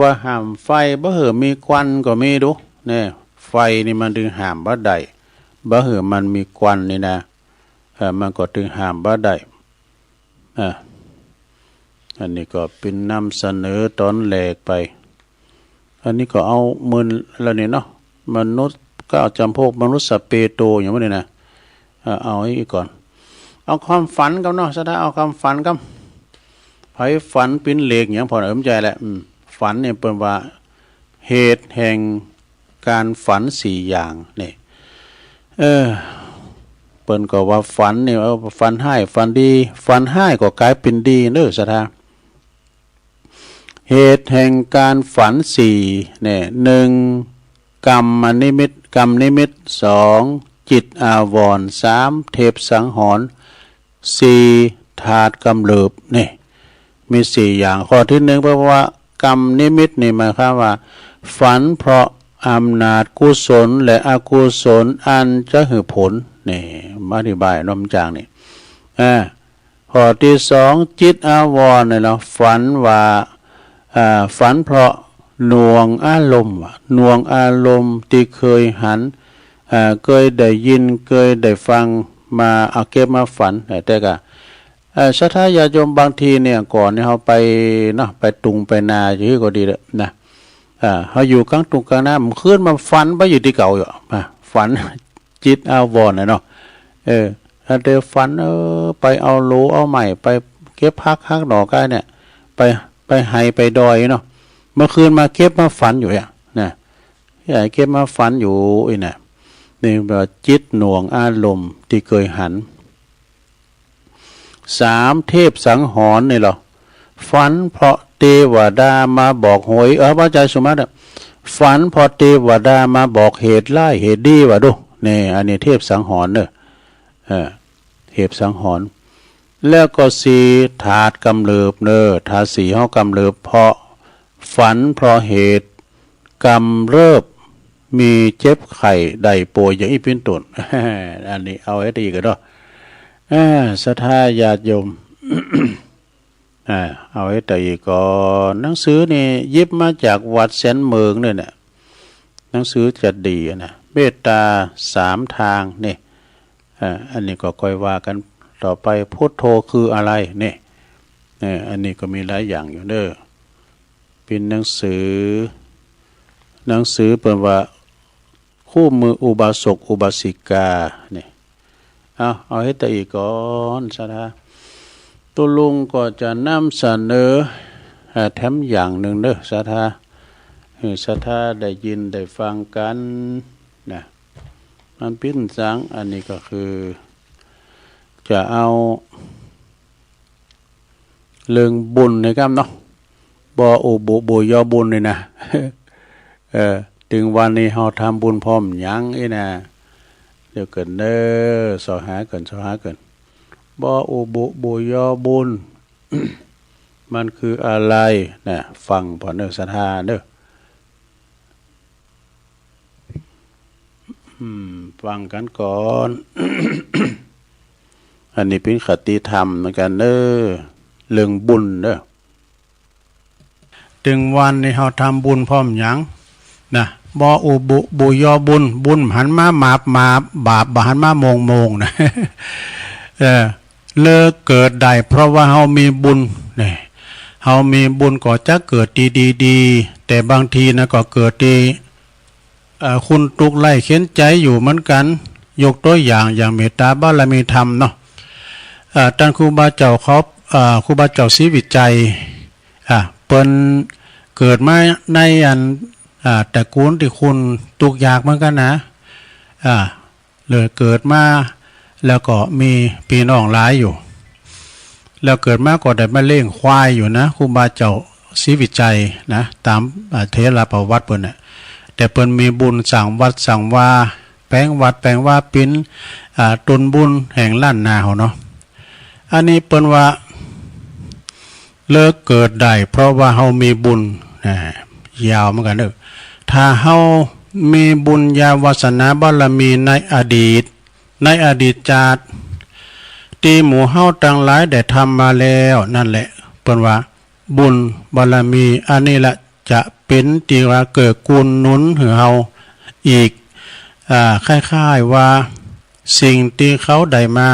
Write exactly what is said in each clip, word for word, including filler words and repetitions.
ว่าห้ามไฟบ่หื้อมีควันก็มีดู เนี่ย ไฟนี่มันตึงห้ามบ่ได้ บ่หื้อมันมีควันนี่นะ เออ มันก็ตึงห้ามบ่ได้ อ่ะ อันนี้ก็เป๋นนำเสนอต๋อนแรกไป อันนี้ก็เอาเมินแล้วนี่เนาะ มนุสสะ เก้าจ๋ำพวก มนุสสะเปโต อย่างนี้นะ เออ เอาอันนี้ก่อน เอากำฝันก่อนเนาะ ศรัทธา เอากำฝันก่อน ใผฝันเป๋นเลขหยังพ่อเอิ้มใจ๋แหละ อืม ฝันเนี่ยเปิ้นว่า เหตุแห่งก๋านฝันสี่อย่างนี่ เออ เปิ้นก็ว่าฝันนี่ เออ ฝันฮ้าย ฝันดี ฝันฮ้ายก็ก๋ายเป๋นดีเนาะ ศรัทธา เหตุแห่งก๋านฝันสี่เนี่ย หนึ่ง กัมมนิมิต กัมนิมิต สอง จิตอาวรณ์ สาม เทพสังหรณ์ สี่ ธาตุกำเริบ นี่ มีสี่อย่าง ข้อตี้หนึ่ง แปลว่า กัมนิมิตนี่หมายความว่า ฝันเพราะอำนาจกุศลและอกุศลอันจะหื้อผล นี่ มาอธิบายเนาะ จ๋างนี่ อ่า ข้อตี้สอง จิตอาวรณ์นี่เนาะ ฝันว่า อ่า ฝันเพราะหน่วงอารมณ์ หน่วงอารมณ์ตี้เกยหัน อ่า เกยได้ยิน เกยได้ฟังมา เอาเก็บมาฝัน แต่ก็ เอ่อ ศรัทธาญาติโยม บางทีเนี่ย ก่อนเนี่ยเฮาไปเนาะ ไปตุงไปนาอยู่ก็ดีแหละนะ อ่า เฮาอยู่ก๋างตุงก๋างนา เมื่อคืนมาฝันไปอยู่ตี้เก่าอยู่ อ่ะ ฝัน จิตอาวรณ์น่ะเนาะ เออ ถ้าเธอฝัน เออ ไปเอาหลูเอาไม้ ไปเก็บผักหักหน่อก้าเนี่ย ไป ไปไฮ่ไปดอยเนาะ เมื่อคืนมาเก็บมาฝันอยู่เนี่ยนะ เก็บมาฝันอยู่อี้น่ะ นี่ว่าจิตหน่วงอารมณ์ตี้เกยหัน สาม เทพสังหรณ์นี่เหรอ ฝันเพราะเตวดามาบอกหวย เออ ว่าใจ๋สุมาตรอะ ฝันเพราะเตวดามาบอกเหตุร้ายเหตุดีว่าดู นี่ อันนี้เทพสังหรณ์เนาะ เออ เทพสังหรณ์ แล้วก็สี่ ธาตุกำเริบเนาะ ธาตุสี่เฮากำเริบ เพราะฝันเพราะเหตุกำเริบ มีเจ็บไข้ได้ป่วยอย่างอี้เป๋นต้น อันนี้เอาไว้ตี้ก่อนเนาะ อ่า ศรัทธาญาติโยม อ่า เอาไว้ตี้ก่อน หนังสือนี่หยิบมาจากวัดแสนเมิงเนี่ยนะ หนังสือจะดีนะ เมตตาสามทางนี่ อ่า อันนี้ก็ค่อยว่ากั๋นต่อไป พุทโธคืออะไร นี่ เออ อันนี้ก็มีหลายอย่างอยู่เนาะ เป๋นหนังสือ หนังสือเปิ้นว่า คู่มืออุบาสกอุบาสิกา นี่ เอา เอาไว้ตี้ก่อน ศรัทธา ตุ๊ลุงก็จะนำเสนอ อ่า แถมอย่างนึ่งเนาะ ศรัทธา หื้อศรัทธาได้ยินได้ฟังกั๋นนะ มันเป๋นสัง อันนี้ก็คือ จะเอา เรื่องบุญนี่ก่อนเนาะ บออุบุบุยอบุญนี่นะ เออ ตึงวันนี้เฮาทำบุญพร้อมหยังอี้นะ เดี๋ยวก่อนเนาะ เซาะหาก่อน เซาะหาก่อน บออุบุบุยอบุญ มันคืออะไรนะ ฟังผ่อเนาะ ศรัทธาเนาะ อืม ฟังกั๋นก่อน อันนี้เป๋นคติธรรมเหมือนกั๋นเนาะ เรื่องบุญเนาะ ตึงวันนี้เฮาทำบุญพร้อมหยังนะ บออุบุบุยอบุญ บุญบ่หันมาหมาบหมาบ บาปบ่หันมาโมงโมงนะ เออ เลิกเกิดได้เพราะว่าเฮามีบุญ นี่ เฮามีบุญก็จะเกิดตี้ดีๆ แต่บางทีนะก็เกิดตี้ เอ่อ คนตุ๊กข์ไร้เข็ญใจ๋อยู่เหมือนกั๋น ยกตั๋วอย่าง อย่างเมตตาบารมีธรรมเนาะ เอ่อ ต้านครูบาเจ้าเขา เอ่อ ครูบาเจ้าศรีวิชัย อ่า เปิ้นเกิดมาในอัน อ่า ตระกูลตี้คนตุ๊กข์ยากเหมือนกั๋นนะ อ่า เลยเกิดมา แล้วก็มีปี้น้องหลายอยู่ แล้วเกิดมาก็ได้มาเลี้ยงควายอยู่นะ ครูบาเจ้าศรีวิชัยนะ ต๋าม อ่า เถรประวัติเปิ้นน่ะ แต่เปิ้นมีบุญสร้างวัดสร้างวา แป๋งวัดแป๋งวา เป๋น อ่า ต้นบุญแห่งล้านนาเฮาเนาะ อันนี้เปิ้นว่า เลิกเกิดได้เพราะว่าเฮามีบุญ นะ ยาวเหมือนกั๋นเนาะ ถ้าเฮามีบุญญาวาสนาบารมีในอดีต ในอดีตจาติ ตี้หมู่เฮาตังหลายได้ทำมาแล้ว นั่นแหละ เปิ้นว่าบุญบารมี อันนี้แหละ จะเป๋นตี้ว่าเกื้อกูลหนุนหื้อเฮาอีก อ่า คล้ายๆ ว่าสิ่งตี้เขาได้มา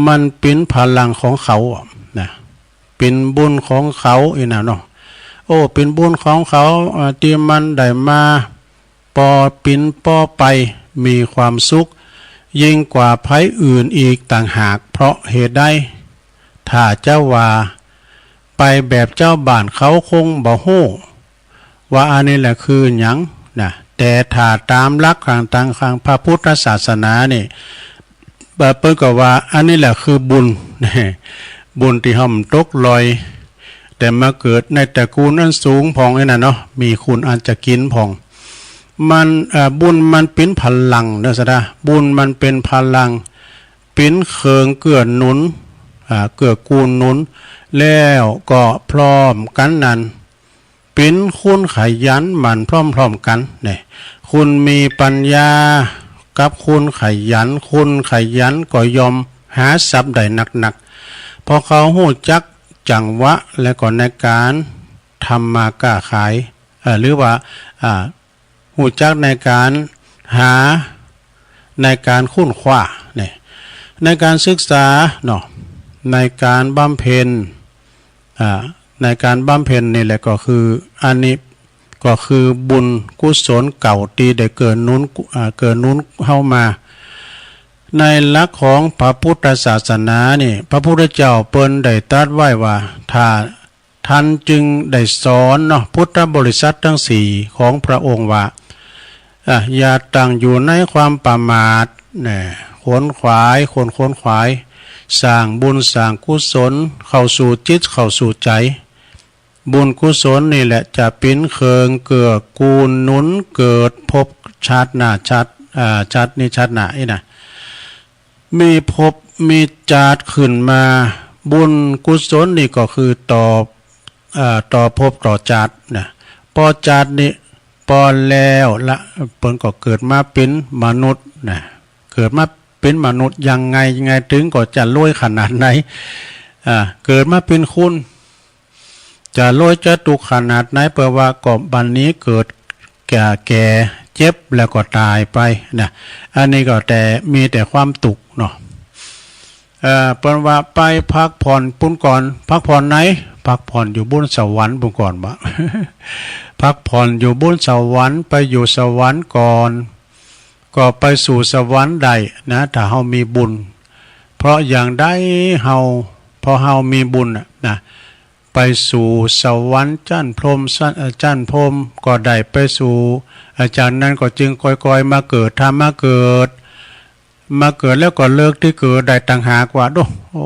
มันเป๋นพลังของเขาอะนะ เป๋นบุญของเขาอี้นะเนาะ โอ้ เป๋นบุญของเขา อ่า ตี้มันได้มา ปอเป๋นปอไป มีความสุข ยิ่งกว่าใผอื่นอีกต่างหาก เพราะเหตุใด ถ้าจะว่าไปแบบจาวบ้านเขาคงบ่ฮู้ ว่าอันนี้แหละคือหยังนะ แต่ถ้าต๋ามหลักของตาง ของพระพุทธศาสนานี่ เปิ้นก็ว่าอันนี้แหละคือบุญ บุญตี้เฮาบ่ตกด้อย แต่มาเกิดในตระกูลอันสูงพ่องอี้นะเนาะ มีคุณอันจะกิ๋นพ่อง มัน เอ่อ บุญมันเป๋นพลังเนาะ สะดา บุญมันเป๋นพลัง เป๋นเครื่องเกื้อหนุน อ่า เกื้อกูลหนุน แล้วก็พร้อมกั๋นนั้น เป๋นคนขยันหมั่นพร้อมๆ กั๋นเนี่ย คนมีปัญญากับคนขยัน คนขยันก็ย่อมหาทรัพย์ได้นักๆ เพราะเขาฮู้จักจังหวะและก็ในก๋านทำมาก้าขาย เอ่อ หรือว่า อ่า ฮู้จักในก๋านหา ในก๋านค้นคว้าเนี่ย ในก๋านศึกษาเนาะ ในก๋านบำเพ็ญ อ่า ในก๋านบำเพ็ญนี่แหละก็คือ อันนี้ก็คือบุญกุศลเก่าตี้ได้เกื้อหนุน อ่า เกื้อหนุนเฮามา ในหลักของพระพุทธศาสนานี่ พระพุทธเจ้าเปิ้นได้ตรัสไว้ว่า ถ้า ท่านจึงได้สอนเนาะ พุทธบริษัทตังสี่ของพระองค์ว่า อ่ะ อย่าตั้งอยู่ในความประมาท นะ ขวนขวาย ขวน ขวนขวาย สร้างบุญสร้างกุศล เข้าสู่จิต เข้าสู่ใจ๋ บุญกุศลนี่แหละจะเป๋นเครื่องเกื้อกูลหนุนเกิดภพชาติหน้าชาติ อ่า ชาตินี้ชาติหน้าอี้นะ มีภพมีจาติขึ้นมา บุญกุศลนี่ก็คือต่อ เอ่อ ต่อภพต่อจาตินะ ปอจาตินี้ปอแล้วละ เปิ้นก็เกิดมาเป๋นมนุษย์นะ เกิดมาเป๋นมนุษย์ยังไง ยังไงตึงก็จะรวยขนาดไหน อ่า เกิดมาเป๋นคน จะรวยจะตุ๊กขนาดไหน เปิ้นว่าก็บัดนี้เกิด แก่ แก่ เจ็บ แล้วก็ต๋ายไปนะ อันนี้ก็แต่ มีแต่ความตุ๊กเนาะ เอ่อ เปิ้นว่าไปพักผ่อนปู๊นก่อน พักผ่อนไหน พักผ่อนอยู่บนสวรรค์ปู๊นก่อนวะ พักผ่อนอยู่บนสวรรค์ ไปอยู่สวรรค์ก่อน ก็ไปสู่สวรรค์ได้นะ ถ้าเฮามีบุญ เพราะอย่างใดเฮา เพราะเฮามีบุญน่ะนะ ไปสู่สวรรค์จั้นพรหม จั้น เอ่อ จั้นพรหมก็ได้ ไปสู่ เอ่อ จากนั้นก็จึงค่อยๆ มาเกิด ถ้ามาเกิด มาเกิดแล้วก็เลิกตี้เกิดได้ต่างหากว่า โด โอ้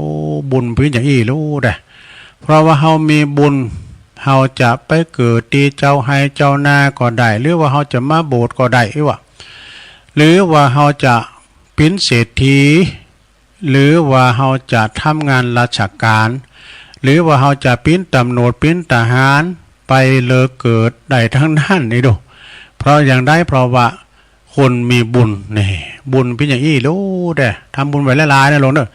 บุญเป๋นอย่างอี้ลูกเด้อ เพราะว่าเฮามีบุญ เฮาจะไปเกิดตี้เจ้าไฮ่เจ้านาก็ได้ หรือว่าเฮาจะมาโบสถ์ก็ได้ หรือว่า หรือว่าเฮาจะเป๋นเศรษฐี หรือว่าเฮาจะทำงานราชก๋าน หรือว่าเฮาจะเป๋นต๋ำรวจ เป๋นทหาร ไปเลิกเกิดได้ตังนั้นนี่โด เพราะอย่างใด เพราะว่าคนมีบุญนี่ บุญเป๋นอย่างอี้ลูกเด้อ ทำบุญไว้หลายๆ นะลูกเด้อ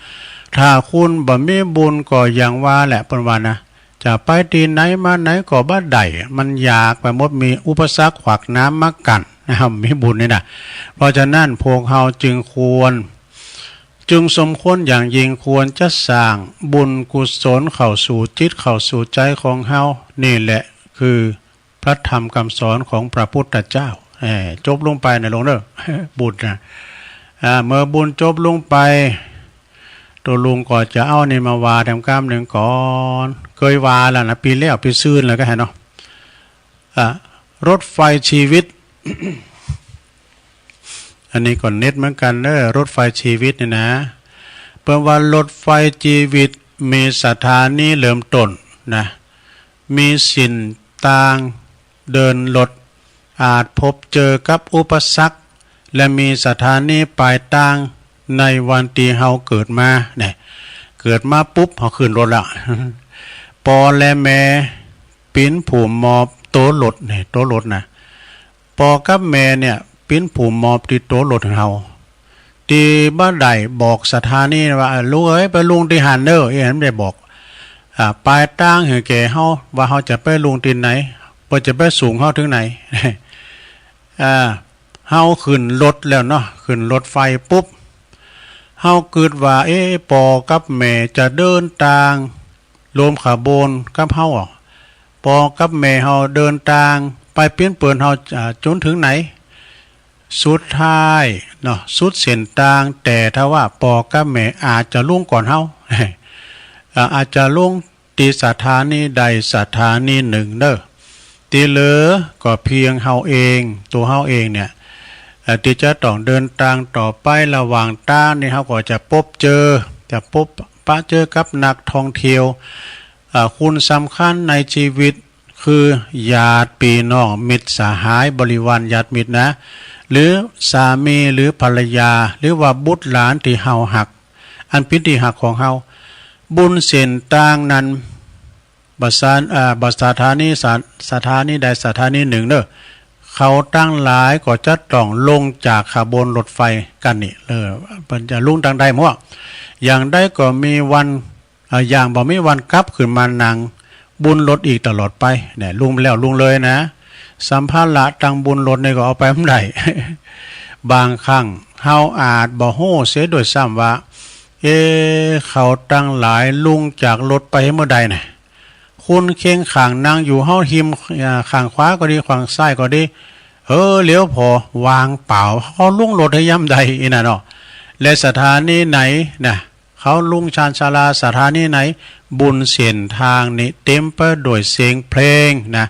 ถ้าคนบ่มีบุญก็อย่างว่าแหละ เปิ้นว่านะ จะไปตี้ไหนมาไหนก็บ่ได้ มันยากไปหมด มีอุปสรรคขวากหนามมากั้นนะครับ มีบุญนี่นะ เพราะฉะนั้นพวกเฮาจึงควร จึงสมควรอย่างยิ่งควรจะสร้างบุญกุศลเข้าสู่จิตเข้าสู่ใจ๋ของเฮา นี่แหละคือพระธรรมคำสอนของพระพุทธเจ้า เอ่อ จบลงไปนะลูกเด้อ บุญนะ อ่า เมื่อบุญจบลงไป ตุ๊ลุงก็จะเอานี่มาว่าแถมกำนึ่งก่อน เกยว่าแล้วนะ ปี๋แล้ว ปี๋ซืนแล้วก็หันเนาะ อ่ะ รถไฟชีวิต อันนี้ก็เด็ดเหมือนกั๋นเน้อ รถไฟชีวิตนี่นะ เปิ้นว่ารถไฟชีวิตมีสถานีเริ่มต้นนะ มีเส้นตางเดินรถ อาจพบเจอกับอุปสรรค และมีสถานีป๋ายตางในวันตี้เฮาเกิดมาเนี่ย เกิดมาปุ๊บเฮาขึ้นรถแล้ว ปอและแม่เป๋นผู้มอบตั๋วรถเนี่ย ตั๋วรถนะ ปอกับแม่เนี่ยเป๋นผู้มอบตี้ตั๋วรถหื้อเฮา ตี้บ่ได้บอกสถานีว่า เออ ลูกเอ๋ย ไปลงตี้หั้นเน้อ เอ๊ะ บ่ได้บอก อ่า ป๋ายตางหื้อแก่เฮา ว่าเฮาจะไปลงตี้ไหน เปิ้นจะไปสูงเฮาเถิงไหน อ่า เฮาขึ้นรถแล้วเนาะ ขึ้นรถไฟปุ๊บ เฮากึ๊ดว่า เอ๊ะ ป้อกับแม่จะเดินตาง รวมขบวนกับเฮาอ่ะ ป้อกับแม่เฮาเดินตาง ไปเป๋นเปิ้นเฮา อ่า จ๋นเถิงไหน สุดท้ายเนาะ สุดเส้นตาง แต่ถ้าว่าป้อกับแม่อาจจะลงก่อนเฮา อ่า อาจจะลง ตี้สถานีใดสถานีนึ่งเน่อ ตี้เหลือก็เปียงเฮาเอง ตั๋วเฮาเองเนี่ย เอ่อ ตี้จะต้องเดินตางต่อไป ระหว่างตางนี่เฮาก็จะปบเจอ จะปบปะเจอกับนักท่องเที่ยว เอ่อ คนสำคัญในชีวิต คือญาติปี้น้องมิตรสหายบริวารญาติมิตรนะ หรือสามีหรือภรรยา หรือว่าบุตรหลานตี้เฮาฮัก อันเป๋นตี้ฮักของเฮา บนเส้นตางนั้น บ่สถา- เอ่อ บ่สถานี สถา- สถานีใดสถานีนึ่งเน่อ เขาตังหลายก็จะต้องลงจากขบวนรถไฟกั๋นนี่ เออ เปิ้นจะลงตางใดหมด อย่างใดก็มีวัน เอ่อ อย่างบ่มีวันกลับขึ้นมานั่งบนรถอีกตลอดไป เนี่ย ลงแล้วลงเลยนะ สัมภาระตังบนรถนี่ก็เอาไปบ่ได้ บางครั้งเฮาอาจบ่ฮู้เสียด้วยซ้ำว่า เอ๊ะ เขาตังหลายลงจากรถไปเมื่อใดนะ คนเคียงข้างนั่งอยู่เฮาฮิม อ่า ข้างขวาก็ดี ข้างซ้ายก็ดี เออ เหลียวผ่อว่างเปล่า เขาลงรถหื้อยามใดอี้น่ะเนาะ และสถานีไหนนะ เขาลงชานชาลาสถานีไหน บนเส้นตางนี่เต็มไปด้วยเสียงเพลงนะ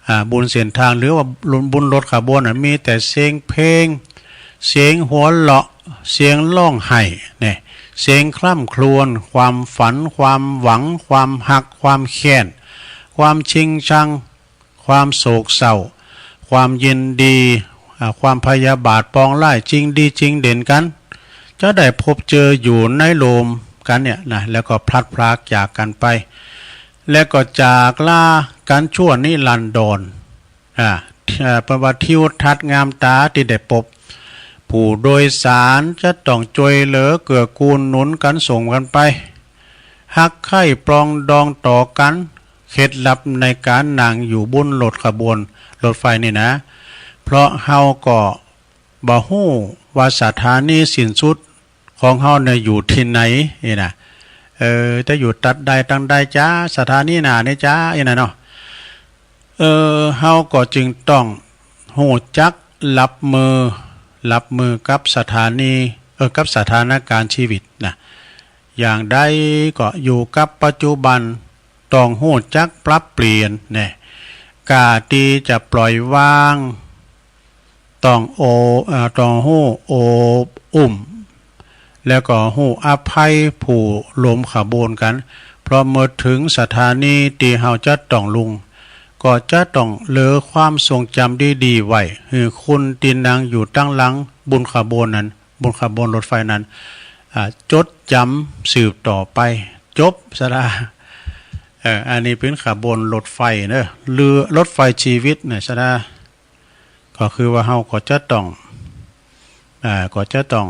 อ่า บนเส้นตางหรือว่าบนรถขบวนน่ะ มีแต่เสียงเพลง เสียงหัวเราะ เสียงฮ้องไห้ เนี่ย เสียงคร่ำครวญ ความฝัน ความหวัง ความฮัก ความแค้น ความชิงชัง ความโศกเศร้า ความยินดี อ่า ความพยาบาทปองร้าย จิงดีจิงเด่นกั๋น จะได้ปบเจออยู่ในโฮมกั๋นเนี่ยนะ แล้วก็พลัดพรากจากกั๋นไป แล้วก็จากลากั๋นชั่วนิรันดร อ่า เอ่อ เปิ้นว่าทิวทัศน์งามต๋าตี้ได้ปบ ผู้โดยสารจะต้องจ้วยเหลือเกื้อกูลหนุนกั๋นส่งกั๋นไป ฮักใค่ปรองดองต่อกั๋น เคล็ดลับในก๋านนั่งอยู่บนรถขบวนรถไฟนี่นะ เพราะเฮาก็บ่ฮู้ว่าสถานีสิ้นสุดของเฮาเนี่ยอยู่ตี้ไหนนี่นะ เออ จะอยู่ตัดใดตังใดจ๊า สถานีหน้านี่จ๊า อี้น่ะเนาะ เออ เฮาก็จึงต้องฮู้จักรับมือ รับมือกับสถานี เออ กับสถานการณ์ชีวิตนะ อย่างใดก็อยู่กับปัจจุบัน ต้องฮู้จักปรับเปลี่ยนแน่ ก้าตี้จะปล่อยวาง ต้องโอ- เอ่อ ต้องฮู้โอบอุ้ม แล้วก็ฮู้อภัยผู้ร่วมขบวนกั๋น เพราะเมื่อเถิงสถานีตี้เฮาจะต้องลง ก็จะต้องเหลือความทรงจ๋ำดีๆ ไว้ หื้อคนตี้นั่งอยู่ตังหลังบนขบวนนั้น บนขบวนรถไฟนั้น อ่า จดจ๋ำสืบต่อไป จบ สะดา เออ อันนี้เป๋นขบวนรถไฟเนอะ เรือรถไฟชีวิตเนี่ย สะดา ก็คือว่าเฮาก็จะต้อง อ่า ก็จะต้อง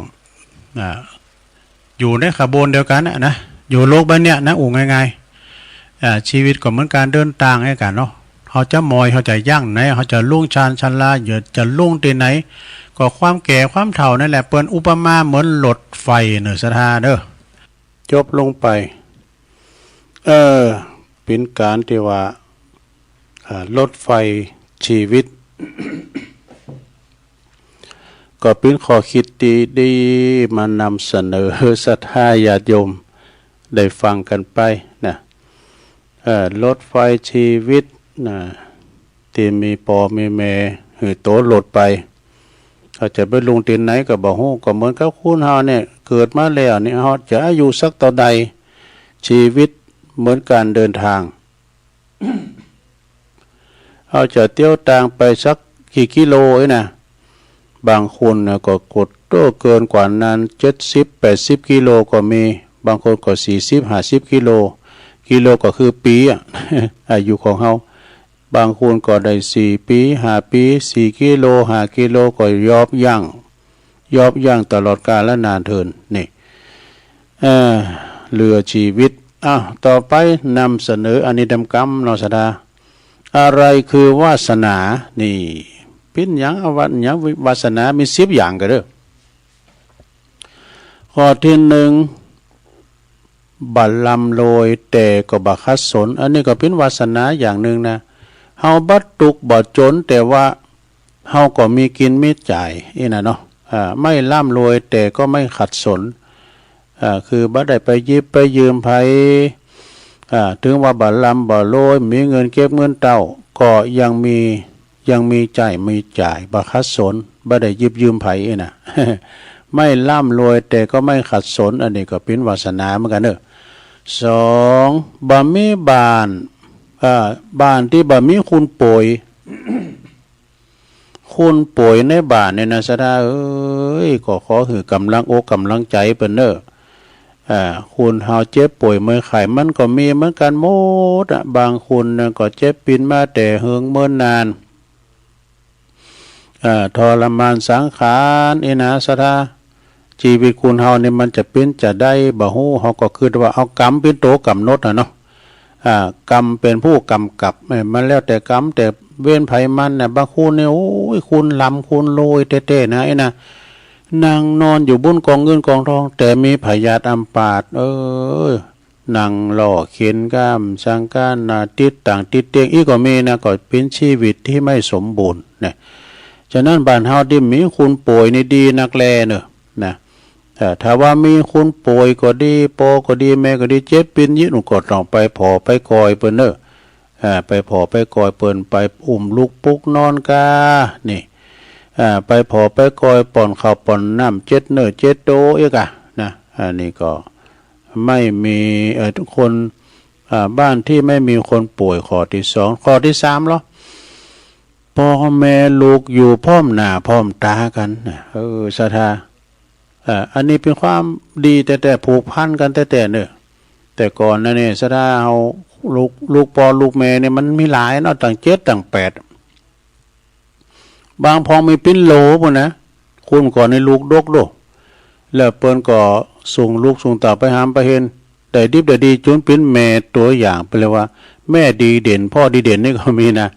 อ่า อยู่ในขบวนเดียวกั๋นน่ะนะ อยู่โลกใบเนี้ยนะ อู้ง่ายๆ อ่า ชีวิตก็เหมือนก๋านเดินตางเหมือนกั๋นเนาะ เฮาจะมอย เฮาจะยั้งไหน เฮาจะลงชานชาลา หรือจะลงตี้ไหน ก็ความแก่ความเฒ่านั่นแหละ เปิ้นอุปมาเหมือนรถไฟเนอะ สะดาเนอะ จบลงไป เออ เป๋นก๋านตี้ว่า อ่า รถไฟชีวิต ก็เป๋นข้อคิดตี้ดีมานำเสนอศรัทธาญาติโยมได้ฟังกั๋นไปนะ เอ่อ รถไฟชีวิตนะ ตี้มีป้อมีแม่หื้อตั๋วรถไป เขาจะไปลงตี้ไหนก็บ่ฮู้ ก็เหมือนกับคนเฮาเนี่ย เกิดมาแล้วเนี่ย เฮาจะอายุสักเต้าใด ชีวิตเหมือนก๋านเดินตาง เฮาจะเตียวตางไปสักกี่กิโลเอ้ยนะ บางคนนะก็กดโต้เกินกว่านั้น เจ็ดสิบ แปดสิบ กิโลก็มี บางคนก็ สี่สิบ ห้าสิบ กิโล กิโลก็คือปี๋อะ อายุของเฮา บางคนก็ได้สี่ปี๋ ห้าปี๋ สี่กิโล ห้ากิโลก็ยอบยั้ง ยอบยั้งตลอดกาลนานเทิน นี่ เอ่อ เรือชีวิต อ้าว ต่อไปนำเสนออันนี้ดำกำเนาะ สะดา อะไรคือวาสนา นี่ ปิ้นหยัง เอาวา หยัง วาสนามีสิบอย่างก่อเน่อ ข้อตี้นึ่ง บ่ร่ำรวยแต่ก็บ่ขัดสน อันนี้ก็เป๋นวาสนาอย่างนึ่งนะ เฮาบ่ตุ๊กบ่จ๋นแต่ว่าเฮาก็มีกิ๋นมีจ่ายอี้นะเนาะ อ่า ไม่ร่ำรวยแต่ก็ไม่ขัดสน อ่า คือบ่ได้ไปหยิบไปยืมใผ อ่า เถิงว่าบ่ร่ำบ่รวย มีเงินเก็บเงินเต้า ก็ยังมี ยังมีใจ๊มีจ่าย บ่ขัดสน บ่ได้หยิบยืมใผอี้นะ ไม่ร่ำรวยแต่ก็ไม่ขัดสน อันนี้ก็เป๋นวาสนาเหมือนกั๋นเน่อ สอง บ่มีบ้าน อ่า บ้านตี้บ่มีคนป่วย คนป่วยในบ้านเนี่ยนะ ศรัทธาเอ๋ย ก็ขอหื้อก๋ำลังอกก๋ำลังใจ๋เปิ้นเน่อ อ่า คนเฮาเจ็บป่วยเมื่อยไข้มันก็มีเหมือนกั๋นหมดอะ บางคนน่ะก็เจ็บปินมาแต่เหิงเมินนาน อ่า ทรมานสังขารอี้นะ ศรัทธา จีวิตคนเฮานี่มันจะเป๋นจะใดบ่ฮู้ เฮาก็กึ๊ดว่าเอากรรมเป๋นตั๋วก๋ำหนดอะเนาะ อ่า กรรมเป๋นผู้ก๋ำกับ เอ้ย มันแล้วแต่กรรมแต่เวรใผมันน่ะ บางคนนี่ โอ้ย คนร่ำคนรวยแต๊ๆ นะ ไอ้นะ นั่งนอนอยู่บนก๋องเงินก๋องทอง แต่มีพยาธิอัมพาต เออ นั่งล่อเข็นก้ามสังก้านนา ติดตั๋งติดเตียง อี้ก็มีนะ ก็เป๋นจีวิตตี้ไม่สมบูรณ์นะ ฉะนั้นบ้านเฮาตี้มีคนป่วยนี่ดีนักแลเน่อ นะ เอ่อ ถ้าว่ามีคนป่วยก็ดี ป้อก็ดี แม่ก็ดี เจ็บปินยิดหนุนก็ต้องไปผอไปกอยเปิ้นเน่อ อ่า ไปผอไปกอยเปิ้น ไปอุ้มลูกปลุกนอนกา นี่ อ่า ไปผอไปกอย ป้อนข้าวป้อนน้ำ เจ็ดเนื้อเจ็ดโตอี้ก่ะ นะ อันนี้ก็ไม่มี เอ่อ คน อ่า บ้านตี้ไม่มีคนป่วย ข้อตี้สอง ข้อตี้สามลอ ป้อแม่ลูกอยู่พร้อมหน้าพร้อมต๋ากั๋นนะ เออ ศรัทธา เอ่อ อันนี้เป๋นความดีแต๊ๆ ผูกพันกั๋นแต๊ๆ เน่อ แต่ก่อนนะเนี่ย ศรัทธา เฮาลูก ลูกป้อลูกแม่เนี่ยมันมีหลายเนาะ ตั้งเจ็ดตั้งแปด บางพ่องมีเป๋นโหลปู้นนะ คนก่อนนี่ลูกดกโด แล้วเปิ้นก็ส่งลูกส่งเต้าไปหำไปเฮน ได้ดิบได้ดี จ๋นเป๋นแม่ตั๋วอย่างไปเลยว่า แม่ดีเด่น พ่อดีเด่นนี่ก็มีนะ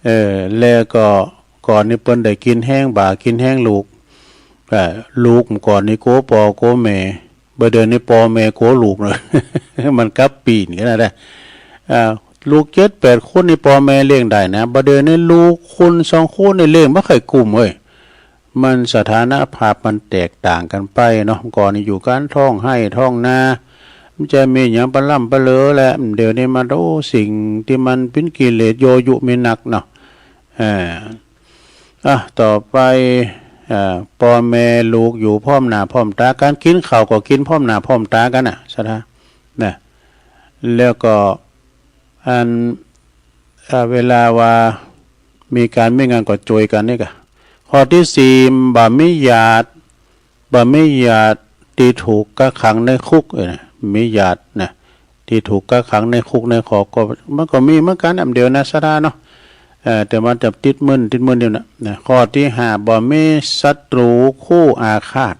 เออ แล้วก็ก่อนนี่เปิ้นได้กิ๋นแฮงบ่ากิ๋นแฮงลูก เอ่อ ลูกก่อนนี่กั๋วป้อกั๋วแม่ บ่าเดี่ยวนี้ป้อแม่กั๋วลูกเน่อ มันกลับปี๋นกั๋นนะ อ่า ลูกเจ็ดแปดคนนี่ป้อแม่เลี้ยงได้นะ บ่าเดี่ยวนี้ลูกคนสองคนนี่เลี้ยงบ่ใค่กุ้มเว้ย มันสถานภาพมันแตกต่างกั๋นไปเนาะ ก่อนนี่อยู่กั๋นท้องไฮ่ท้องนา มันจะมีหยังปะล้ำปะเหลือแหละ เดี๋ยวนี้มัน โอ้ สิ่งตี้มันเป๋นกิเลสยั่วยุมีนักเนาะ เออ อ่ะ ต่อไป เอ่อ ป้อแม่ลูกอยู่พร้อมหน้าพร้อมต๋ากั๋น กิ๋นข้าวก็กิ๋นพร้อมหน้าพร้อมต๋ากั๋นน่ะ ศรัทธา นะ แล้วก็ อัน เอ่อ เวลาว่ามีก๋านมีงานก็จ้วยกั๋นนี่ก่ะ ข้อตี้สี่ บ่มีญาติ บ่มีญาติตี้ถูกกักขังในคุก เออ นะ มีญาตินะ ตี้ถูกกักขังในคุกในขอก ก็ มันก็มีเหมือนกั๋นอันเดียวนะ ศรัทธาเนาะ เอ่อ แต่มันจะติดมึน ติดมึนอยู่นะ นะ ข้อตี้ห้า บ่มีศัตรู๋คู่อาฆาต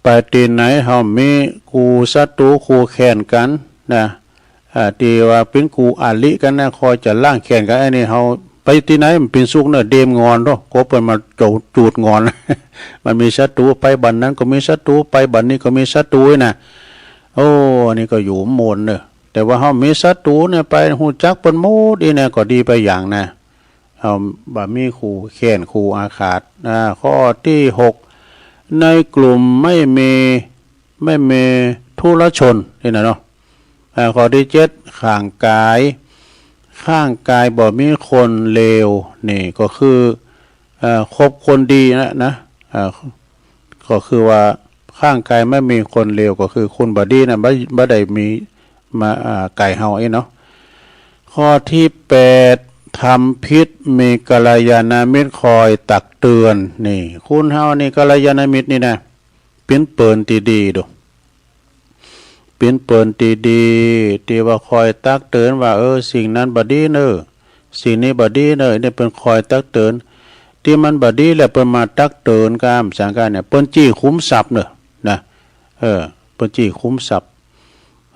ไปตี้ไหนเฮามีคู่ศัตรู๋คู่แค้นกั๋นนะ อ่า ตี้ว่าเป๋นคู่อริกั๋นนะ คอยจะล้างแค้นกั๋น อันนี้เฮาไปตี้ไหนมันเป๋นสุขเน่อ เดมงอนโต กั๋วเปิ้นมาจูด จูดงอน มันมีศัตรู๋ ไปบ่อนนั้นก็มีศัตรู๋ ไปบ่อนนี้ก็มีศัตรู๋นะ โอ้ อันนี้ก็อยู่ม่วนเน่อ แต่ว่าเฮามีศัตรู๋เนี่ย ไปฮู้จักเปิ้นหมดอี้เนี่ย ก็ดีไปอย่างนะ เฮาบ่มีคู่แค้นคู่อาฆาต อ่า ข้อตี้หก ในกลุ่มไม่มี ไม่มีทุรชน นี่นะเนาะ อ่า ข้อตี้เจ็ด ข้างก๋าย ข้างก๋ายบ่มีคนเลว นี่ก็คือ เอ่อ คบคนดีนะ นะ อ่า ก็คือว่าข้างก๋ายไม่มีคนเลว ก็คือคนบ่ดีนะ บ่ บ่ได้มีมา อ่า ก๋ายเฮาอี้เนาะ ข้อตี้แปด ทำผิดมีกัลยาณมิตรคอยตักเตือน นี่ คนเฮานี่กัลยาณมิตรนี่นะ เป๋นเปิ้นตี้ดีโด เป๋นเปิ้นตี้ดี ตี้ว่าคอยตักเตือนว่า เออ สิ่งนั้นบ่ดีเน่อ สิ่งนี้บ่ดีเน่อ นี่เปิ้นคอยตักเตือน ตี้มันบ่ดีแล้วเปิ้นมาตักเตือนก้ามสังกั๋นเนี่ย เปิ้นจี้ขุมทรัพย์เน่อ นะ เออ เปิ้นจี้ขุมทรัพย์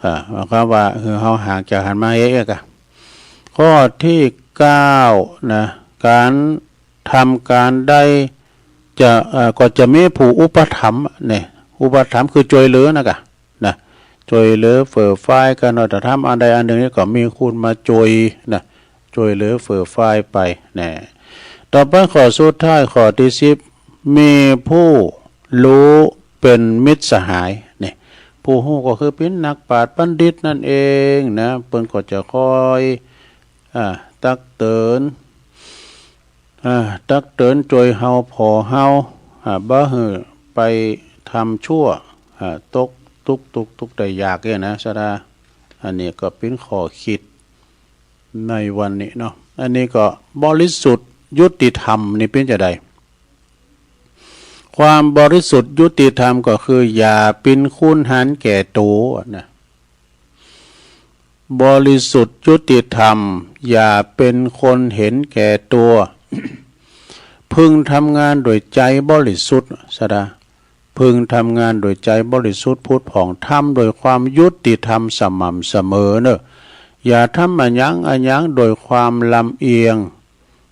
อ่า หมายความว่า คือเฮาห่างจากหันมาเอ๊ะกะ ข้อตี้เก้านะ ก๋านทำก๋านใดจะ เอ่อ ก็จะมีผู้อุปถัมภ์เนี่ย อุปถัมภ์คือจ้วยเหลือนะกะ นะ จ้วยเหลือเฟื่อฟายกั๋น เนาะ ถ้าทำอันใดอันนึ่งนี่ก็มีคนมาจ้วยนะ จ้วยเหลือเฟื่อฟายไปนะ ต่อไปข้อสุดท้าย ข้อตี้สิบ มีผู้ฮู้เป๋นมิตรสหายเนี่ย ผู้ฮู้ก็คือเป๋นนักปราชญ์บัณฑิตนั่นเองนะ เปิ้นก็จะคอย อ่า ตักเตือน อ่า ตักเตือนจ้วยเฮาผ่อเฮา อ่า บ่หื้อไปทำชั่ว อ่า ตกตุ๊กข์ ตุ๊กข์ ตุ๊กข์ได้ยากเนี่ยนะ ศรัทธา อันนี้ก็เป๋นข้อคิดในวันนี้เนาะ อันนี้ก็บริสุทธิ์ยุติธรรมนี่เป๋นจาใด ความบริสุทธิ์ยุติธรรมก็คืออย่าเป๋นคนหันแก่ตั๋วนะ บริสุทธิ์ยุติธรรม อย่าเป๋นคนหันแก่ตั๋ว พึงทำงานโดยใจ๋บริสุทธิ์ ศรัทธา พึงทำงานโดยใจ๋บริสุทธิ์ผุดผ่อง ทำโดยความยุติธรรมสม่ำเสมอเนอะ อย่าทำอะหยังอะหยังโดยความลำเอียง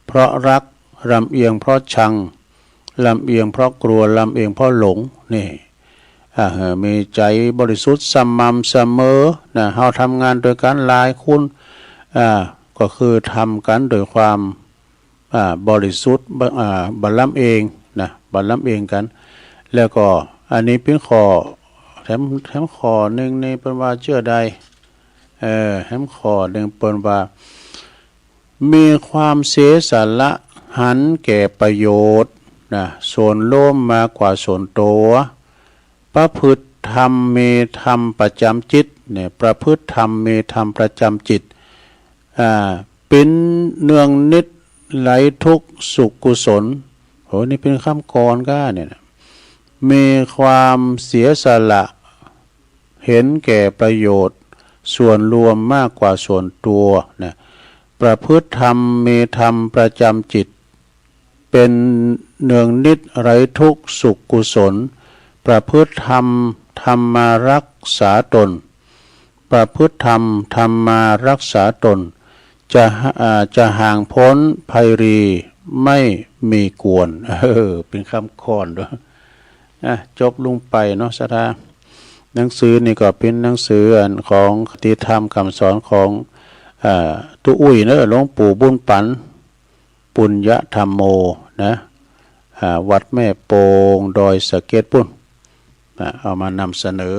เพราะรัก ลำเอียงเพราะชัง ลำเอียงเพราะกลัว ลำเอียงเพราะหลง นี่ อ่า เออ มีใจ๋บริสุทธิ์สม่ำเสมอนะ เฮาทำงานโดยกั๋นหลายคน อ่า ก็คือทำกั๋นโดยความ อ่า บริสุทธิ์ บ่ อ่า บ่ลำเอียงนะ บ่ลำเอียงกั๋น แล้วก็อันนี้เป๋นข้อแถม แถมข้อนึ่งนี่เปิ้นว่าเจื้อใด เออ แถมข้อนึ่งเปิ้นว่า มีความเสียสละหันแก่ประโยชน์นะ ส่วนรวมมากกว่าส่วนตั๋ว ประพฤติธรรมมีธรรมประจ๋ำจิตเนี่ย ประพฤติธรรมมีธรรมประจ๋ำจิต อ่า เป๋นเนืองนิดไร้ทุกข์สุขกุศล โห นี่เป๋นกำกลอนก้าเนี่ยนะ มีความเสียสละ หันแก่ประโยชน์ส่วนรวมมากกว่าส่วนตั๋วนะ ประพฤติธรรมมีธรรมประจ๋ำจิต เป๋นเนืองนิดไร้ทุกข์สุขกุศล ประพฤติธรรม ธรรมารักษาตน ประพฤติธรรม ธรรมารักษาตน จะหะ อ่า จะห่างพ้นภัยรีไม่มีกวน เออ เป๋นกำกลอนด้วย อ่ะ จบลงไปเนาะ ศรัทธา หนังสือนี่ก็เป๋นหนังสืออันของคติธรรมกำสอนของ อ่า ตุ๊อุ้ยเนอะ หลวงปู่บุญปั๋น ปุญญธรรมโม นะ อ่า วัดแม่โป่ง ดอยสะเก็ดปู๊น นะ เอามานำเสนอ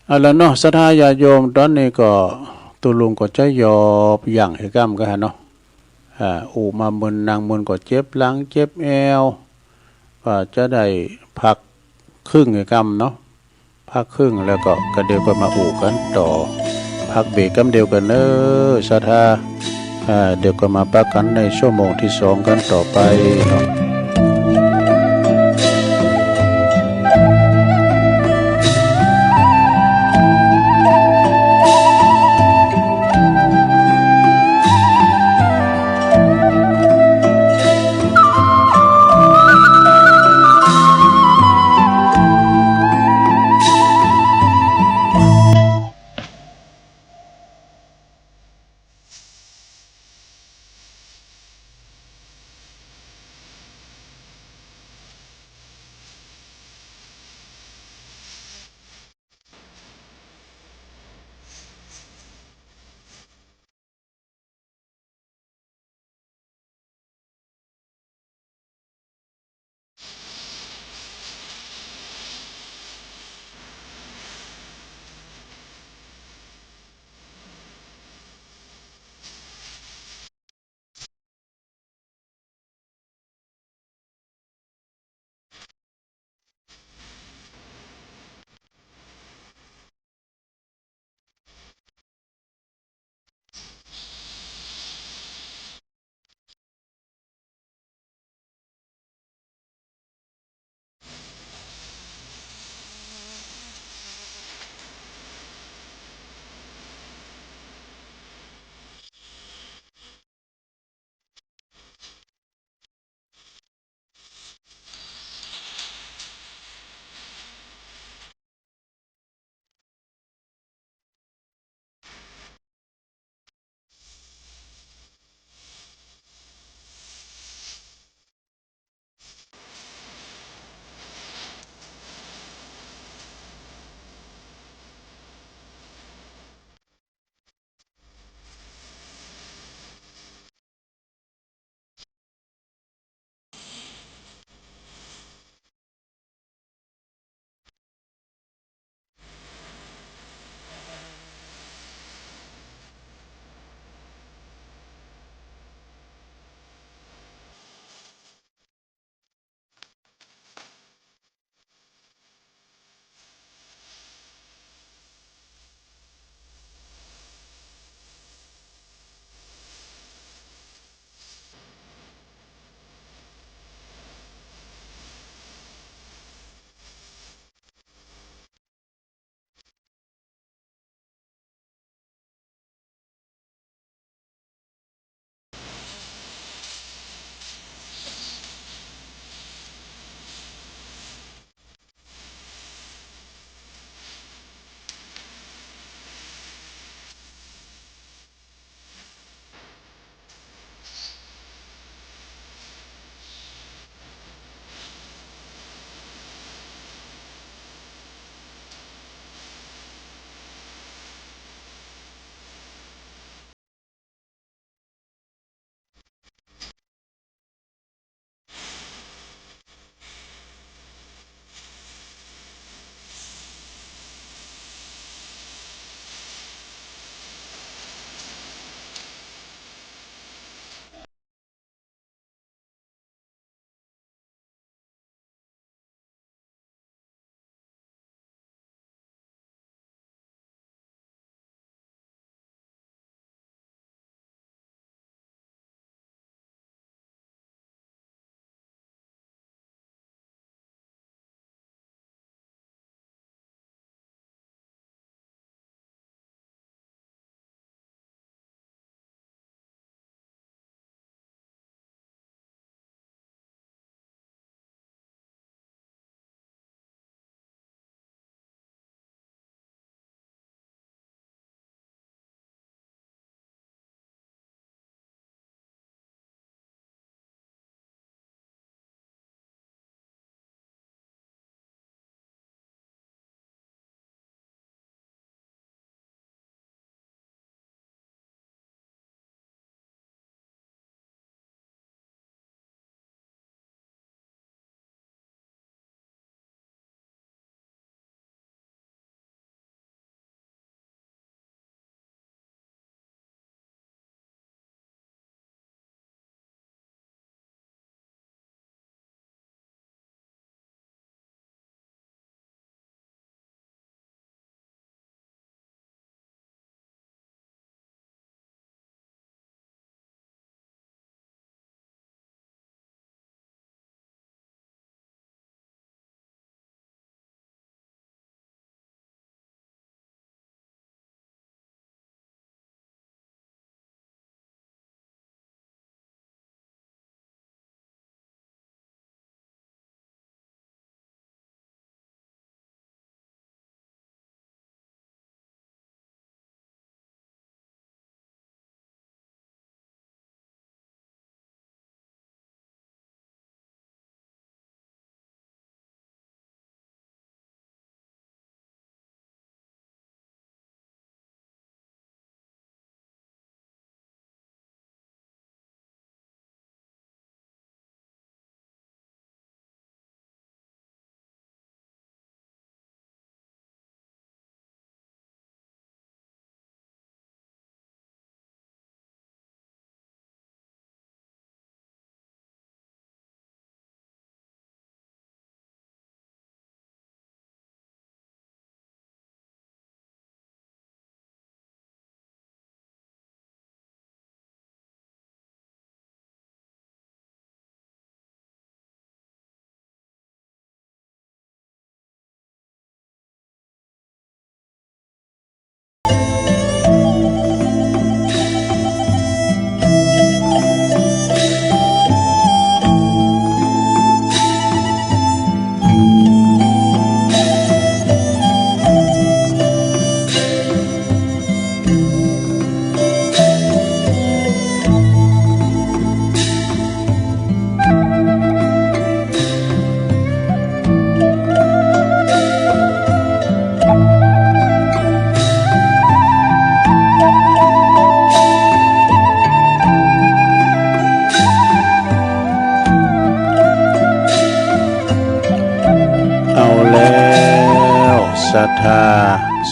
เอาละเนาะ ศรัทธาญาติโยม ต๋อนนี้ก็ตุ๊ลุงก็จะหยอบยั้งหื้อกำก่อนเนาะ อ่า อู้มามึน นั่งมึนก็เจ็บหลังเจ็บแอว ก็จะได้พักครึ่งหื้อกำเนาะ พักครึ่งแล้วก็ ก็เดี๋ยวก็มาอู้กั๋นต่อ พักเบรกกำเดียวก่อนเนอะ ศรัทธา อ่า เดี๋ยวก็มาปะกั๋นในชั่วโมงตี้สองกั๋นต่อไปเนาะ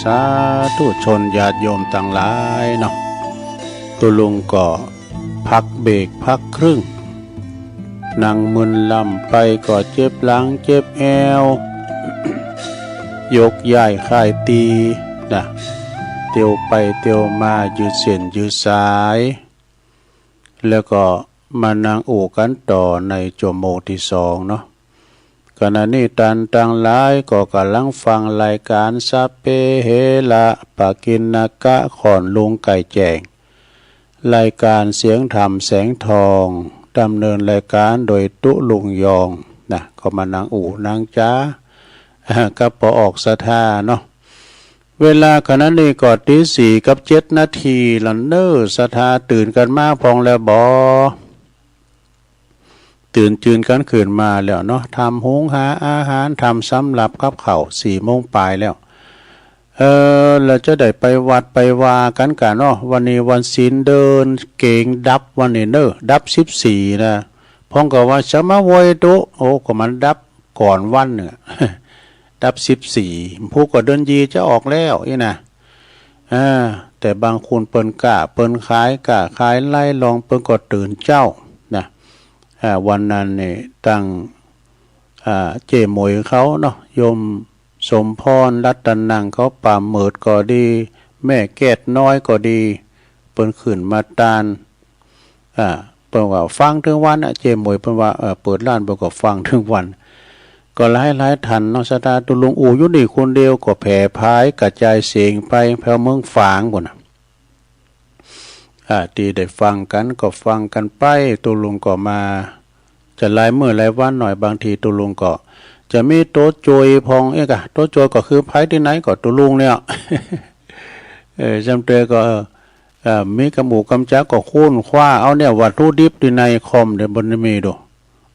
สาธุชนญาติโยมตังหลายเนาะ ตุ๊ลุงก็พักเบรกพักครึ่ง นั่งมึนล่ำไปก็เจ็บหลังเจ็บแอว ยกย้ายค่ายตี๋นะ เตียวไปเตียวมายืดเส้นยืดสาย แล้วก็มานั่งอู้กั๋นต่อในจั่วโมงตี้สองเนาะ ขณะนี้ต้านตังหลายก็ก่ำลังฟังรายก๋านสัพเพเหระปะกิณณกะ ค่อนลุงไก่แจ้ง รายก๋านเสียงธรรมแสงทอง ดำเนินรายก๋านโดยตุ๊ลุงยองนะ ก็มานั่งอู้นั่งจ๋า กับป้อออกศรัทธาเนาะ เวลาขณะนี้ก็ตี๋สี่กับเจ็ดนาทีละเน่อ ศรัทธาตื่นกั๋นมาพ่องแล้วบ่ ตื่นจืนกั๋นขึ้นมาแล้วเนาะ ทำหุงหาอาหาร ทำสำหรับกับข้าว สี่โมงป๋ายแล้ว เออ แล้วจะได้ไปวัดไปวากั๋นก่ะเนาะ วันนี้วันศีลเดินเก๋งดับวันนี้เน่อ ดับสิบสี่นะ พ่องก็ว่าจะมาโวยตุ๊ โอ้ ก็มันดับก่อนวันเน่อ ดับสิบสี่ ผู้ก็เดือนยี่จะออกแล้วอี้นะ อ่า แต่บางคนเปิ้นก้าเปิ้นขาย ก้าขายไล่ลอง เปิ้นก็ตื่นเจ๊านะ อ่า วันนั้นนี่ตัง อ่า เจ๊หมวยเขาเนาะ โยมสมพร รัตนัง เขา ป้าเหมิดก็ดี แม่แก้ดน้อยก็ดี เปิ้นขึ้นมาตาน อ่า เปิ้นว่าฟังตึงวันอะ เจ๊หมวยเปิ้นว่า เออ เปิดฮ้านเปิ้นก็ฟังตึงวัน ก็หลายๆ ต้านเนาะ ศรัทธา ตุ๊ลุงอู้อยู่นี่คนเดียวก็แผ่ผายกระจายเสียงไปแถวเมืองฝางปู้นน่ะ อ่า ตี้ได้ฟังกั๋นก็ฟังกั๋นไป ตุ๊ลุงก็มา จะหลายมื้อหลายวันหน่อย บางทีตุ๊ลุงก็จะมีตั๋วจ่วยพ่องเอ๊ะกะ ตั๋วจ่วยก็คือใผตี้ไหนก็ตุ๊ลุงเนี่ย เออ จำเตยก็ เอ่อ มีกำอู้กำจ๋าก็ค้นคว้าเอาเนี่ย วัตถุดิบตี้ในคอมเดี๋ยวบ่ได้มีดู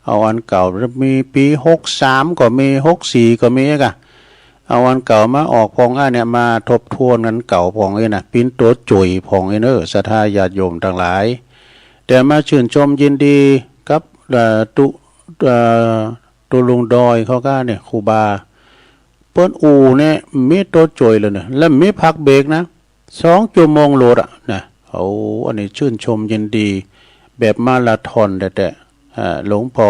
เอาอันเก่า มีปี๋หกสามก็มี หกสี่ก็มีกะ เอาอันเก่ามาออกพ่อง อันเนี่ยมาทบทวนอันเก่าพ่องเอ้ยนะ ปิ้นตั๋วจ่วยพ่องเอ้ยเน่อ ศรัทธาญาติโยมตังหลาย แต่มาชื่นชมยินดีกับ เอ่อ ตุ๊ เอ่อ ตุ๊ลุงดอยเขาก้าเนี่ย ครูบา เปิ้นอู้เนี่ยมีตั๋วจ่วยเลยเนี่ย แล้วมีพักเบรกนะ สองจั่วโมงโลดอะนะ โอ้ อันนี้ชื่นชมยินดีแบบมาราธอนแต๊ๆ อ่า หลวงป้อ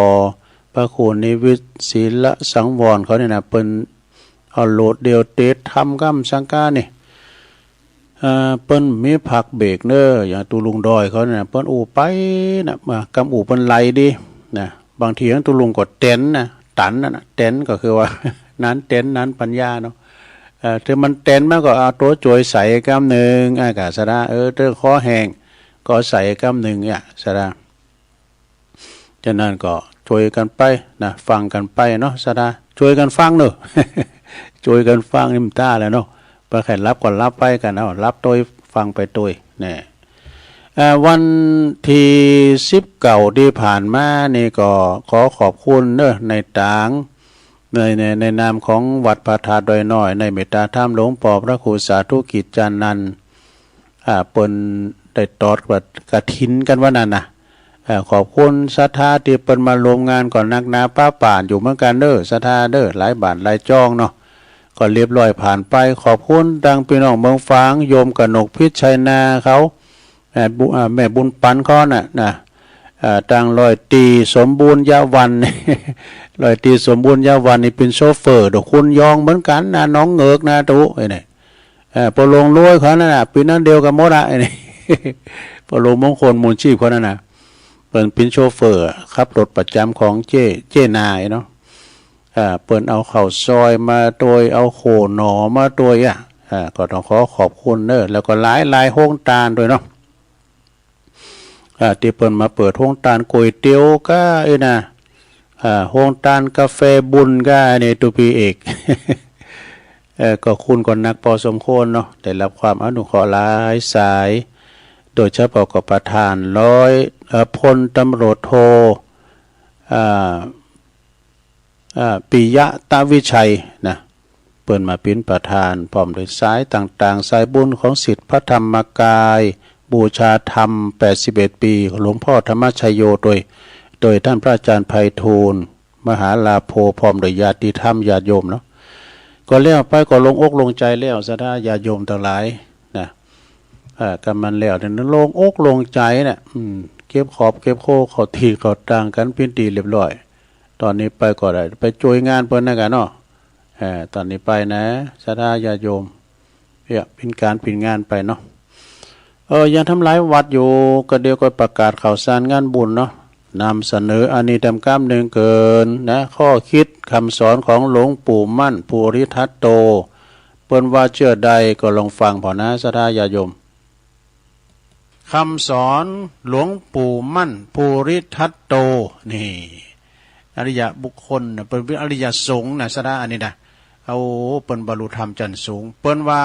พระครูนิวิตร ศีลสังวรเขาเนี่ยนะ เปิ้นเอาโลดเดียวเตะทำก้ำสังกานี่ อ่า เปิ้นมีพักเบรกเน่อ อย่างตุ๊ลุงดอยเขาเนี่ยนะ เปิ้นอู้ไปนะ มากำอู้เปิ้นไหลดีนะ บางทีตุ๊ลุงก็เต็นนะ ตันน่ะนะ เต็นก็คือว่า นั้นเต็นนั้นปัญญาเนาะ เอ่อ ถ้ามันเต็นมาก็เอาตั๋วจ่วยใส่ก้ำนึ่ง อ่ะ กะศรัทธา เออ ถ้าคอแห้งก็ใส่ก้ำนึ่งเนี่ย ศรัทธา ฉะนั้นก็จ่วยกั๋นไปนะ ฟังกั๋นไปเนาะ ศรัทธา จ่วยกั๋นฟังเน่อ จ่วยกั๋นฟังนี่มันต้าแหละเนาะ ไปใค่หลับก็หลับไปกั๋น เอา หลับตวยฟังไปตวย แน่ เอ่อ วันตี้สิบเก้าตี้ผ่านมานี่ก็ขอขอบคุณเน่อ ในตาง ใน ใน ในนามของวัดพระธาตุดอยน้อย ในเมตตาธรรมหลวงป้อพระครูสาธุกิจจานันท์ อ่า เปิ้นได้ตอดกฐินกั๋นวันนั้นนะ เอ่อ ขอบคุณศรัทธาตี้เปิ้นมาร่วมงานก็นักหนาป๊าป่านอยู่เหมือนกั๋นเน่อ ศรัทธาเน่อ หลายบ้านหลายจ้องเนาะ ก็เรียบร้อยผ่านไป ขอบคุณตังปี้น้องเมืองฝาง โยมกนกพิชชัยนาเขา แม่บุ อ่า แม่บุญปันเขาน่ะนะ อ่า ตังร้อยตรีสมบูรณ์ยะวรรณ ร้อยตรีสมบูรณ์ยะวรรณนี่เป๋นโชเฟอร์ เดี๋ยวคุณยองเหมือนกั๋นนะ หนองเหงือกนะตุ๊ ไอ้เนี่ย เอ่อ ป้อหลวงโลยเขานั่นน่ะ เป๋นอันเดียวกั๋นหมดอะ ไอ้เนี่ย ป้อหลวงมงคลมูลชีพเขานั่นน่ะ เปิ้นเป๋นโชเฟอร์ ขับรถประจ๋ำของเจ๊ เจ๊นาเนาะ อ่า เปิ้นเอาข้าวซอยมาตวย เอาโข่หน่อมาตวยอะ อ่า ก็ต้องขอขอบคุณเน่อ แล้วก็หลายๆ โฮงต้านตวยเนาะ อ่า ตี้เปิ้นมาเปิดโฮงต้านก๋วยเตี๋ยวก้า เอ้ยนะ อ่า โฮงต้านกาแฟบุญก้า อันนี้ตุ๊ปี้เอก เอ่อ ก็คุณก็นักพอสมควรเนาะ ได้รับความอนุเคราะห์หลายสาย โดยเฉพาะก็ประธานร้อย เอ่อ พลตำรวจโท อ่า อ่า ปิยะตะวิชัยนะ เปิ้นมาเป๋นประธาน พร้อมด้วยสายต่างๆ สายบุญของศิษย์พระธรรมกาย บูชาธรรม แปดสิบเอ็ดปี หลวงป้อธรรมชโย โดย โดยต้านพระอาจ๋ารย์ไพฑูรย์ มหาลาโภ พร้อมด้วยญาติธรรมญาติโยมเนาะ ก็แล้วไปก็โล่งอกโล่งใจ๋แล้ว ศรัทธาญาติโยมตังหลายนะ เออ กำมันแล้วเนี่ย โล่งอกโล่งใจ๋น่ะ อืม เก็บขอบเก็บโค้เข้าตี้เข้าตางกั๋นเป๋นตี้เรียบร้อย ต๋อนนี้ไปก็ได้ไปจ้วยงานเปิ้นนะกั๋นเนาะ เออ ต๋อนนี้ไปนะ ศรัทธาญาติโยม เนี่ย เป๋นก๋านเป๋นงานไปเนาะ เออ ยังทำลายวัดอยู่ ก็เดี๋ยวก็ประกาศข่าวสารงานบุญเนาะ นำเสนออันนี้แต๊มกำนึ่งเกินนะ ข้อคิดกำสอนของหลวงปู่มั่นภูริทัตโต เปิ้นว่าเจื้อใดก็ลองฟังผ่อนะ ศรัทธาญาติโยม กำสอนหลวงปู่มั่นภูริทัตโต นี่ อริยบุคคลนะ เปิ้นเป๋นอริยสงฆ์นะ ศรัทธา อันนี้นะ โอ้ เปิ้นบรรลุธรรมจั้นสูง เปิ้นว่า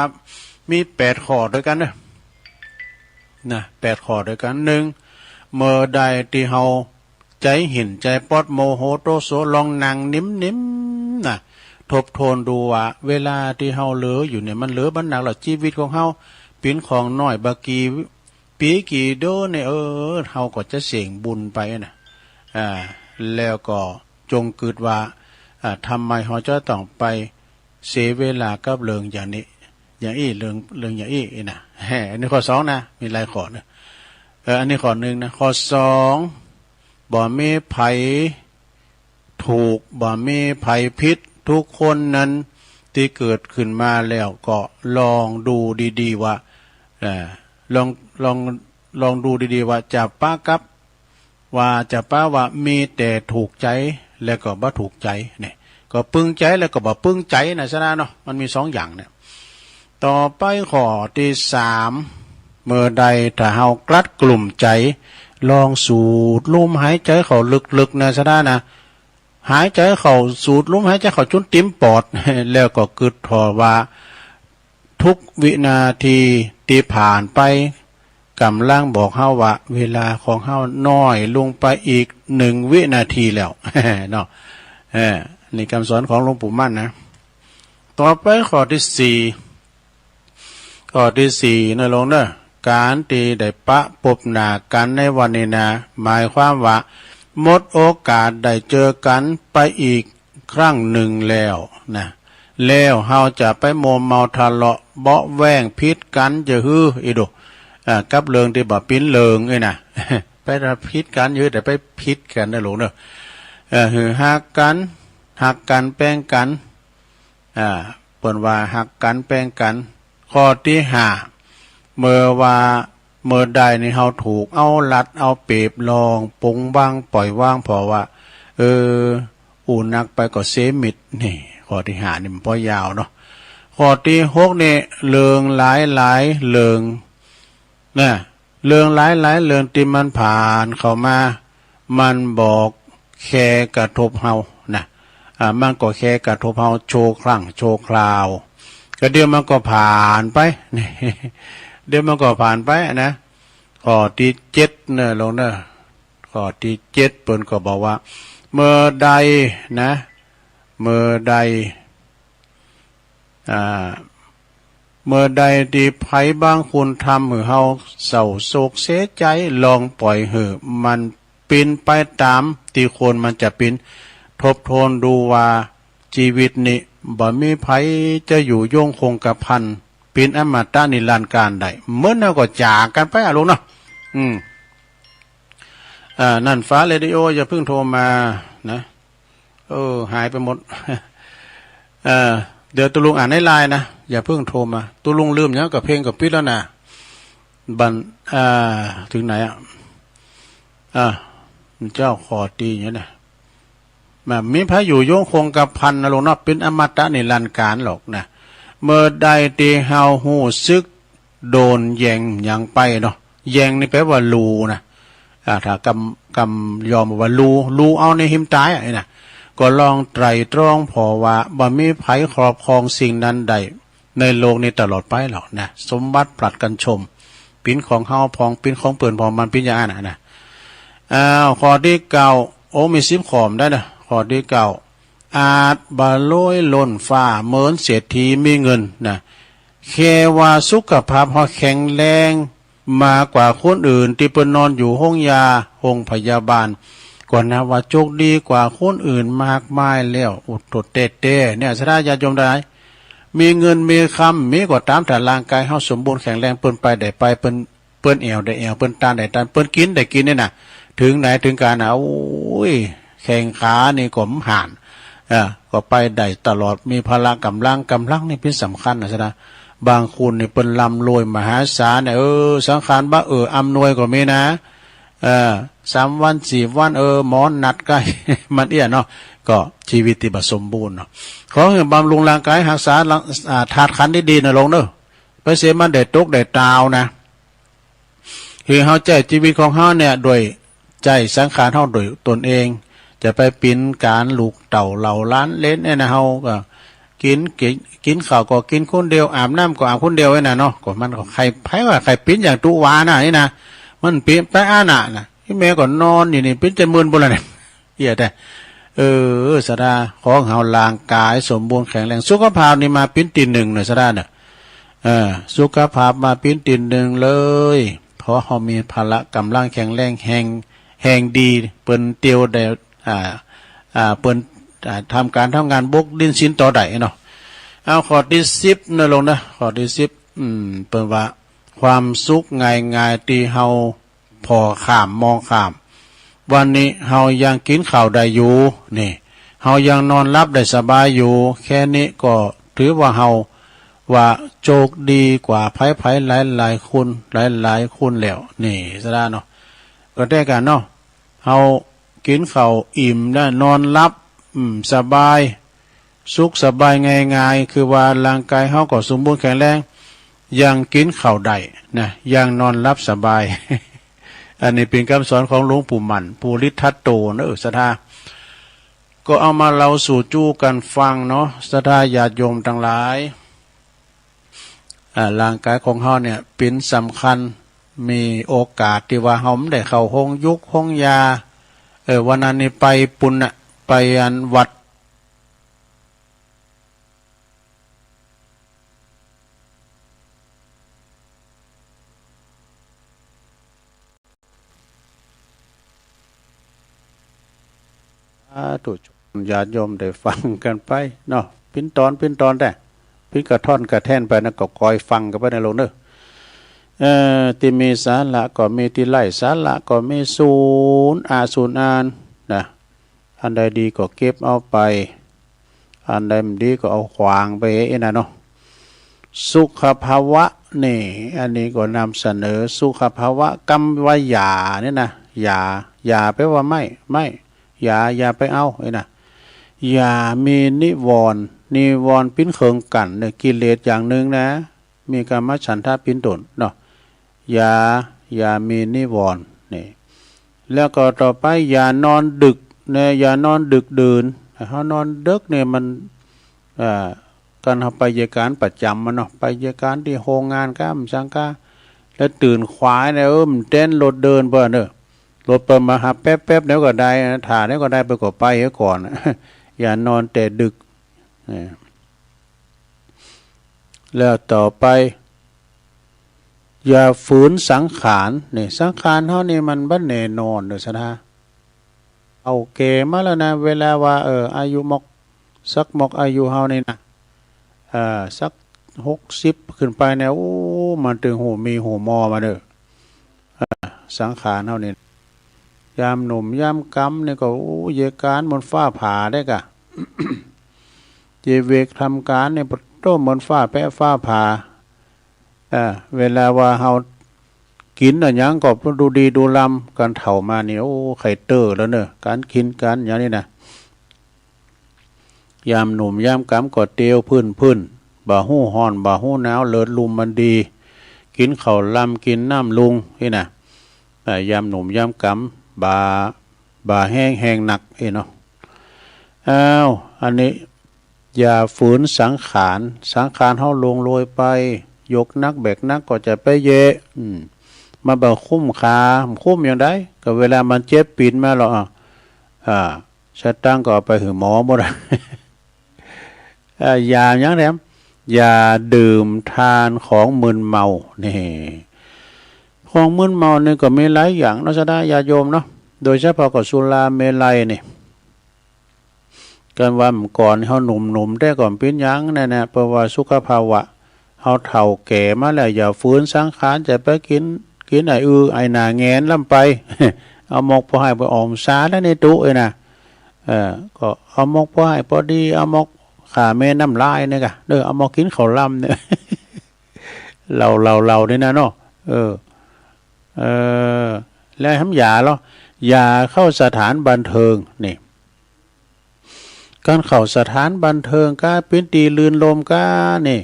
มีแปดข้อตวยกั๋นเนาะ นะ แปดข้อตวยกั๋น นึ่ง เมื่อใดตี้เฮาใจ๋หิ้นใจ๋ป๊อด โมโหโทโส ลองนั่งนิ่มๆ นะ ทบทวนดูว่า เวลาตี้เฮาเหลืออยู่เนี่ย มันเหลือบ่นักแล้ว จีวิตของเฮาเป๋นของน้อย บ่กี่ปี๋กี่เดือนเนี่ย เออ เฮาก็จะเสี้ยงบุญไปนะ อ่า แล้วก็จงกึ๊ดว่า อ่า ทำไมเฮาจะต้องไปเสียเวลากับเรื่องอย่างนี้ อย่างอี้ เรื่อง เรื่องอย่างอี้นะ แฮ่ อันนี้ข้อสองนะ มีหลายข้อนะ เออ อันนี้ข้อนึ่งนะ ข้อสอง บ่มีใผถูก บ่มีใผผิด ทุกคนนั้นตี้เกิดขึ้นมาแล้วก็ลองดูดีๆ ว่า เออ ลอง ลอง ลองดูดีๆ ว่าจะปะกับ ว่าจะปะว่ามีแต่ถูกใจ๋และก็บ่ถูกใจ๋เนี่ย ก็ปึงใจ๋และก็บ่ปึงใจ๋นะ ศรัทธาเนาะ มันมีสองอย่างเนี่ย ต่อไปข้อตี้สาม เมื่อใดถ้าเฮากลัดกลุ้มใจ๋ ลองสูดลมหายใจ๋เข้าลึกๆ นะ ศรัทธานะ หายใจ๋เข้า สูดลมหายใจ๋เข้าจุนเต็มปอด แล้วก็กึ๊ดถ่อว่า ทุกวินาทีตี้ผ่านไป ก่ำลังบอกเฮาว่า เวลาของเฮาน้อยลงไปอีกหนึ่งวินาทีแล้ว เนาะ เออ นี่กำสอนของหลวงปู่มั่นนะ ต่อไปข้อตี้สี่ ข้อตี้สี่นะโยมเนาะ ก๋านตี้ได้ปะปบหน้ากั๋นในวันนี้นะ หมายความว่าหมดโอกาสได้เจอกั๋นไปอีกครั้งนึ่งแล้วนะ แล้วเฮาจะไปมัวเมาทะเลาะเบาะแว้งผิดกั๋นจะหื้อ อีดู อ่า กับเรื่องตี้บ่เป๋นเรื่องอี้นะ ไปผิดกั๋นอยู่ แต่ไปผิดกั๋นนะโยมเนาะ เออ หื้อฮักกั๋น ฮักกั๋นแป้งกั๋น อ่า เปิ้นว่าฮักกั๋นแป้งกั๋น ข้อตี้ห้า เมื่อว่า เมื่อใดนี่เฮาถูกเอารัดเอาเปรียบ ลองปลงวางป่อยวางผ่อว่า เออ อู้นักไปก็เสมิด นี่ ข้อตี้ห้านี่มันปอยาวเนาะ ข้อตี้หกนี่ เรื่องหลายๆ เรื่อง นะ เรื่องหลายๆ เรื่องตี้มันผ่านเข้ามา มันบ่แค่กระทบเฮานะ อ่า มันก็แค่กระทบเฮาชั่วครั้งชั่วคราว ก็เดี๋ยวมันก็ผ่านไป เดี๋ยวมันก็ผ่านไปนะ ข้อตี้เจ็ดเนาะโยมเนาะ ข้อตี้เจ็ดเปิ้นก็บอกว่า เมื่อใดนะ เมื่อใด อ่า เมื่อใดตี้ใผบางคนทำหื้อเฮาเศร้าโศกเสียใจ๋ ลองป่อยหื้อมันเป๋นไปต๋ามตี้ควรมันจะเป๋น ทบทวนดูว่าจีวิตนี้บ่มีใผจะอยู่ยงคงกระพัน เป๋นอมตะนิรันดร์กาลได้ เมื่อนั้นก็จากกั๋นไปอะโยมเนาะ อืม อ่า นั่นฟ้าเรดิโอ อย่าเพิ่งโทรมานะ เออ หายไปหมด เออ เดี๋ยวตุ๊ลุงอ่านในไลน์นะ อย่าเพิ่งโทรมา ตุ๊ลุงลืมหยัง ก็เพลงก็ปิดแล้วนะ บัน อ่า ถึงไหนอะ อ่า เจ้า ข้อตี้เนี่ยนะ บ่มีใผอยู่ยงคงกระพันนะโยมเนาะ เป๋นอมตะนิรันดร์กาลหรอกนะ เมื่อใดตี้เฮาฮู้สึก โดนแย่งหยังไปเนาะ แย่งนี่แปลว่าลู่นะ อ่า ถ้ากำ กำยอมว่าลู่ ลู่เอาในหิมต๋ายอะนะ ก็ลองไตร่ตรองผ่อว่าบ่มีใผครอบครองสิ่งนั้นได้ในโลกนี้ตลอดไปหรอกนะ สมบัติผลัดกั๋นชม เป๋นของเฮาพ่อง เป๋นของเปิ้นพ่อง มันเป๋นอย่างนั้นนะ นะ อ้าว ข้อตี้เก้า โอ้ มีสิบข้อได้นะ ข้อตี้เก้า อาจบ่รวยล้นฟ้าเหมือนเศรษฐีมีเงินนะ แค่ว่าสุขภาพเฮาแข็งแรงมากกว่าคนอื่น ตี้เปิ้นนอนอยู่โฮงยา โฮงพยาบาล ก็นับว่าโจคดีกว่าคนอื่นมากมายแล้ว โอ้ โตแต๊ๆ เนี่ย ศรัทธาญาติโยมตังหลาย มีเงินมีคำ มีก็ต๋าม ถ้าร่างก๋ายเฮาสมบูรณ์แข็งแรง เปิ้นไปได้ไป เปิ้น เปิ้นแอ่วได้แอ่ว เปิ้นตานได้ตาน เปิ้นกิ๋นได้กิ๋นนี่นะ เถิงไหนเถิงกาญนะ โอ้ย แข้งขานี่ก็บ่ห่าน เออ ก็ไปได้ตลอด มีพละก๋ำลัง ก๋ำลังนี่เป๋นสำคัญนะ สะดา บางคนนี่เปิ้นร่ำรวยมหาศาลเนี่ย เออ สังขารบ่เอื้ออำนวยก็มีนะ เออ สามวันสี่วัน เออ หมอนัดก็ มันเอี้ยเนาะ ก็จีวิตตี้บ่สมบูรณ์เนาะ ขอหื้อบำรุงร่างก๋าย ฮักษาร่าง อ่า ธาตุขันธ์ดีๆ นะโลงเน่อ ไปเสียมันได้ตกได้ตาวนะ หื้อเฮาใจ๊จีวิตของเฮาเนี่ย โดยใจ๊สังขารเฮาโดยต๋นเอง จะไปเป๋นก๋านลูกเต้าเหล่าหลานเหลนเนี่ยนะ เฮาก็กิ๋น กิ๋น กิ๋นข้าวก็กิ๋นคนเดียว อาบน้ำก็อาบคนเดียวเนี่ยนะเนาะ ก็มันก็ใค่ ใผว่าใค่เป๋นอย่างตุ๊วานะนี่นะ มันเป๋นไปอั้นน่ะนะ อี่แม่ก็นอนอยู่นี่ เป๋นจะเมินบ่ล่ะเนี่ย เอี้ยแต๊ เออ สะดา ขอหื้อเฮาร่างก๋ายสมบูรณ์แข็งแรง สุขภาพนี่มาเป๋นตี้นึ่งเน่อ สะดาเน่อ เออ สุขภาพมาเป๋นตี้นึ่งเลย เพราะเฮามีพละก๋ำลังแข็งแรง แฮง แฮงดี เปิ้นเตียวได้ อ่า อ่า เปิ้น อ่า ทำก๋านทำงาน บกดินสินต่อได้เนาะ เอาข้อตี้สิบเน่อโลงเน่อ ข้อตี้สิบ อืม เปิ้นว่า ความสุขง่ายๆ ตี้เฮาผ่อข้ามมองข้าม วันนี้เฮายังกิ๋นข้าวได้อยู่ นี่ เฮายังนอนหลับได้สบายอยู่ แค่นี้ก็ถือว่าเฮาว่าโจคดีกว่าใผๆ หลายๆ คน หลายๆ คนแล้ว นี่ สะดาเนาะ ก็แต๊กั๋นเนาะ เฮากิ๋นข้าวอิ่มนะ นอนหลับ อืม สบาย สุขสบายง่ายๆ คือว่าร่างก๋ายเฮาก็สมบูรณ์แข็งแรง ยังกิ๋นข้าวได้นะ ยังนอนหลับสบาย อันนี้เป๋นกำสอนของหลวงปู่หมั่น ภูริทัตโตเน่อ สะดา ก็เอามาเล่าสู่จู้กั๋นฟังเนาะ สะดาญาติโยมตังหลาย อ่า ร่างก๋ายของเฮาเนี่ยเป๋นสำคัญ มีโอกาสตี้ว่าเฮาบ่ได้เข้าโฮงยุกโฮงยา เออ วันนั้นนี่ไปปู๊นน่ะ ไปอันวัด สาธุชนญาติโยมได้ฟังกั๋นไปเนาะ เป๋นต๋อนเป๋นต๋อนแต๊ เป๋นกระท่อนกระแท่นไปนะ ก็คอยฟังกั๋นไปนะโลงเน่อ เอ่อ ตี้มีสาระก็มี ตี้ไร้สาระก็มี สูญอาสูญอาญนะ อันใดดีก็เก็บเอาไป อันใดบ่ดีก็เอาขว้างไปเองนะเนาะ สุขภาวะนี่ อันนี้ก็นำเสนอ สุขภาวะ กำว่ายานี่นะ ยา ยาแปลว่าไม่ ไม่ ยา อย่าไปเอา นี่นะ อย่ามีนิวรณ์ นิวรณ์เป๋นเครื่องกั้นเนี่ย กิเลสอย่างนึ่งนะ มีกามฉันทะเป๋นต้นเนาะ อย่า อย่ามีนิวรณ์ นี่ แล้วก็ต่อไป อย่านอนดึกนะ อย่านอนดึกดื่น เฮานอนดึกเนี่ยมัน เอ่อ กั๋นเฮาไปเยียะก๋านประจ๋ำมาเนาะ ไปเยียะก๋านตี้โฮงงานก้า สังก้า แล้วตื่นขวายเนี่ย เออ มันเต้นรถเดินเปิ้นเน่อ รถเปิ้นมาหับแป๊บๆ เดี๋ยวก็ได้นะ ถ่าเดี๋ยวก็ได้ ไปก็ไปเหียก่อน อย่านอนแต่ดึก เออ แล้วต่อไป อย่าฝืนสังขาร นี่ สังขารเฮานี่มันบ่แน่นอนเน่อ สะดา เฒ่าแก่มาแล้วนะ เวลาว่า เออ อายุหมด สักหมดอายุเฮานี่นะ เออ สักหกสิบขึ้นไปเนี่ย โอ้ มันตึงหูมีหูมอมาเน่อ เออ สังขารเฮานี่ ยามหนุ่มยามกำนี่ก็ โอ้ เยียะก๋านเหมือนฟ้าผ่าได้ก่ะ เยียะเวกทำก๋านนี่ ปะโธ่ เหมือนฟ้าแปะฟ้าผ่า อ่า เวลาว่าเฮากิ๋นอะหยังก็ดูดีดูลำ กั๋นเฒ่ามานี่ โอ้ ไข่เต้อแล้วเน่อ ก๋านกิ๋นก๋านอย่างนี้นะ ยามหนุ่มยามกำก็เตียวพื้นๆ บ่ฮู้ฮ้อนบ่ฮู้หนาว เลิศลุ่มมันดี กิ๋นข้าวลำกิ๋นน้ำลุง นี่นะ อ่า ยามหนุ่มยามกำ บ่า บ่าแฮง แฮงนัก เอ้ยเนาะ อ้าว อันนี้ อย่าฝืนสังขาร สังขารเฮาล่วงโรยไป ยกหนักแบกหนักก็จะไปเยียะ อืม มันบ่คุ้มค่า มันคุ้มอย่างใด ก็เวลามันเจ็บปี๋นมาแล้ว อ่ะ อ่า สตางค์ก็เอาไปหื้อหมอหมดอะ อ่า อย่าหยังแถม อย่าดื่มทานของมึนเมา นี่ ของมึนเมานี่ก็มีหลายอย่างเนาะ สะดาญาติโยมเนาะ โดยเฉพาะก็สุราเมรัยนี่ กันว่าเมื่อก่อนเฮาหนุ่มๆ แต่ก่อนเป๋นหยังนั่นนะ เพราะว่าสุขภาวะเฮาเฒ่าแก่มาแล้ว อย่าฝืนสังขาร จะไปกิ๋น กิ๋นไอ้อือไอ้หน้าแหงนล้ำไป เอาหมกพอให้ไปอ่อมสาแล้วในตุ๊เอ้ยนะ เออ ก็เอาหมกพอให้พอดี เอาหมกข่าแม่น้ำลายเนี่ยกะ เด้อ เอาหมกกิ๋นข้าวหลามเนี่ย เหล้า เหล้า เหล้านี่นะเนาะ เออ เออ แล้วหำอย่าลอ อย่าเข้าสถานบันเทิง นี่ การเข้าสถานบันเทิงก้า เป๋นตี้ลื่นลมก้า นี่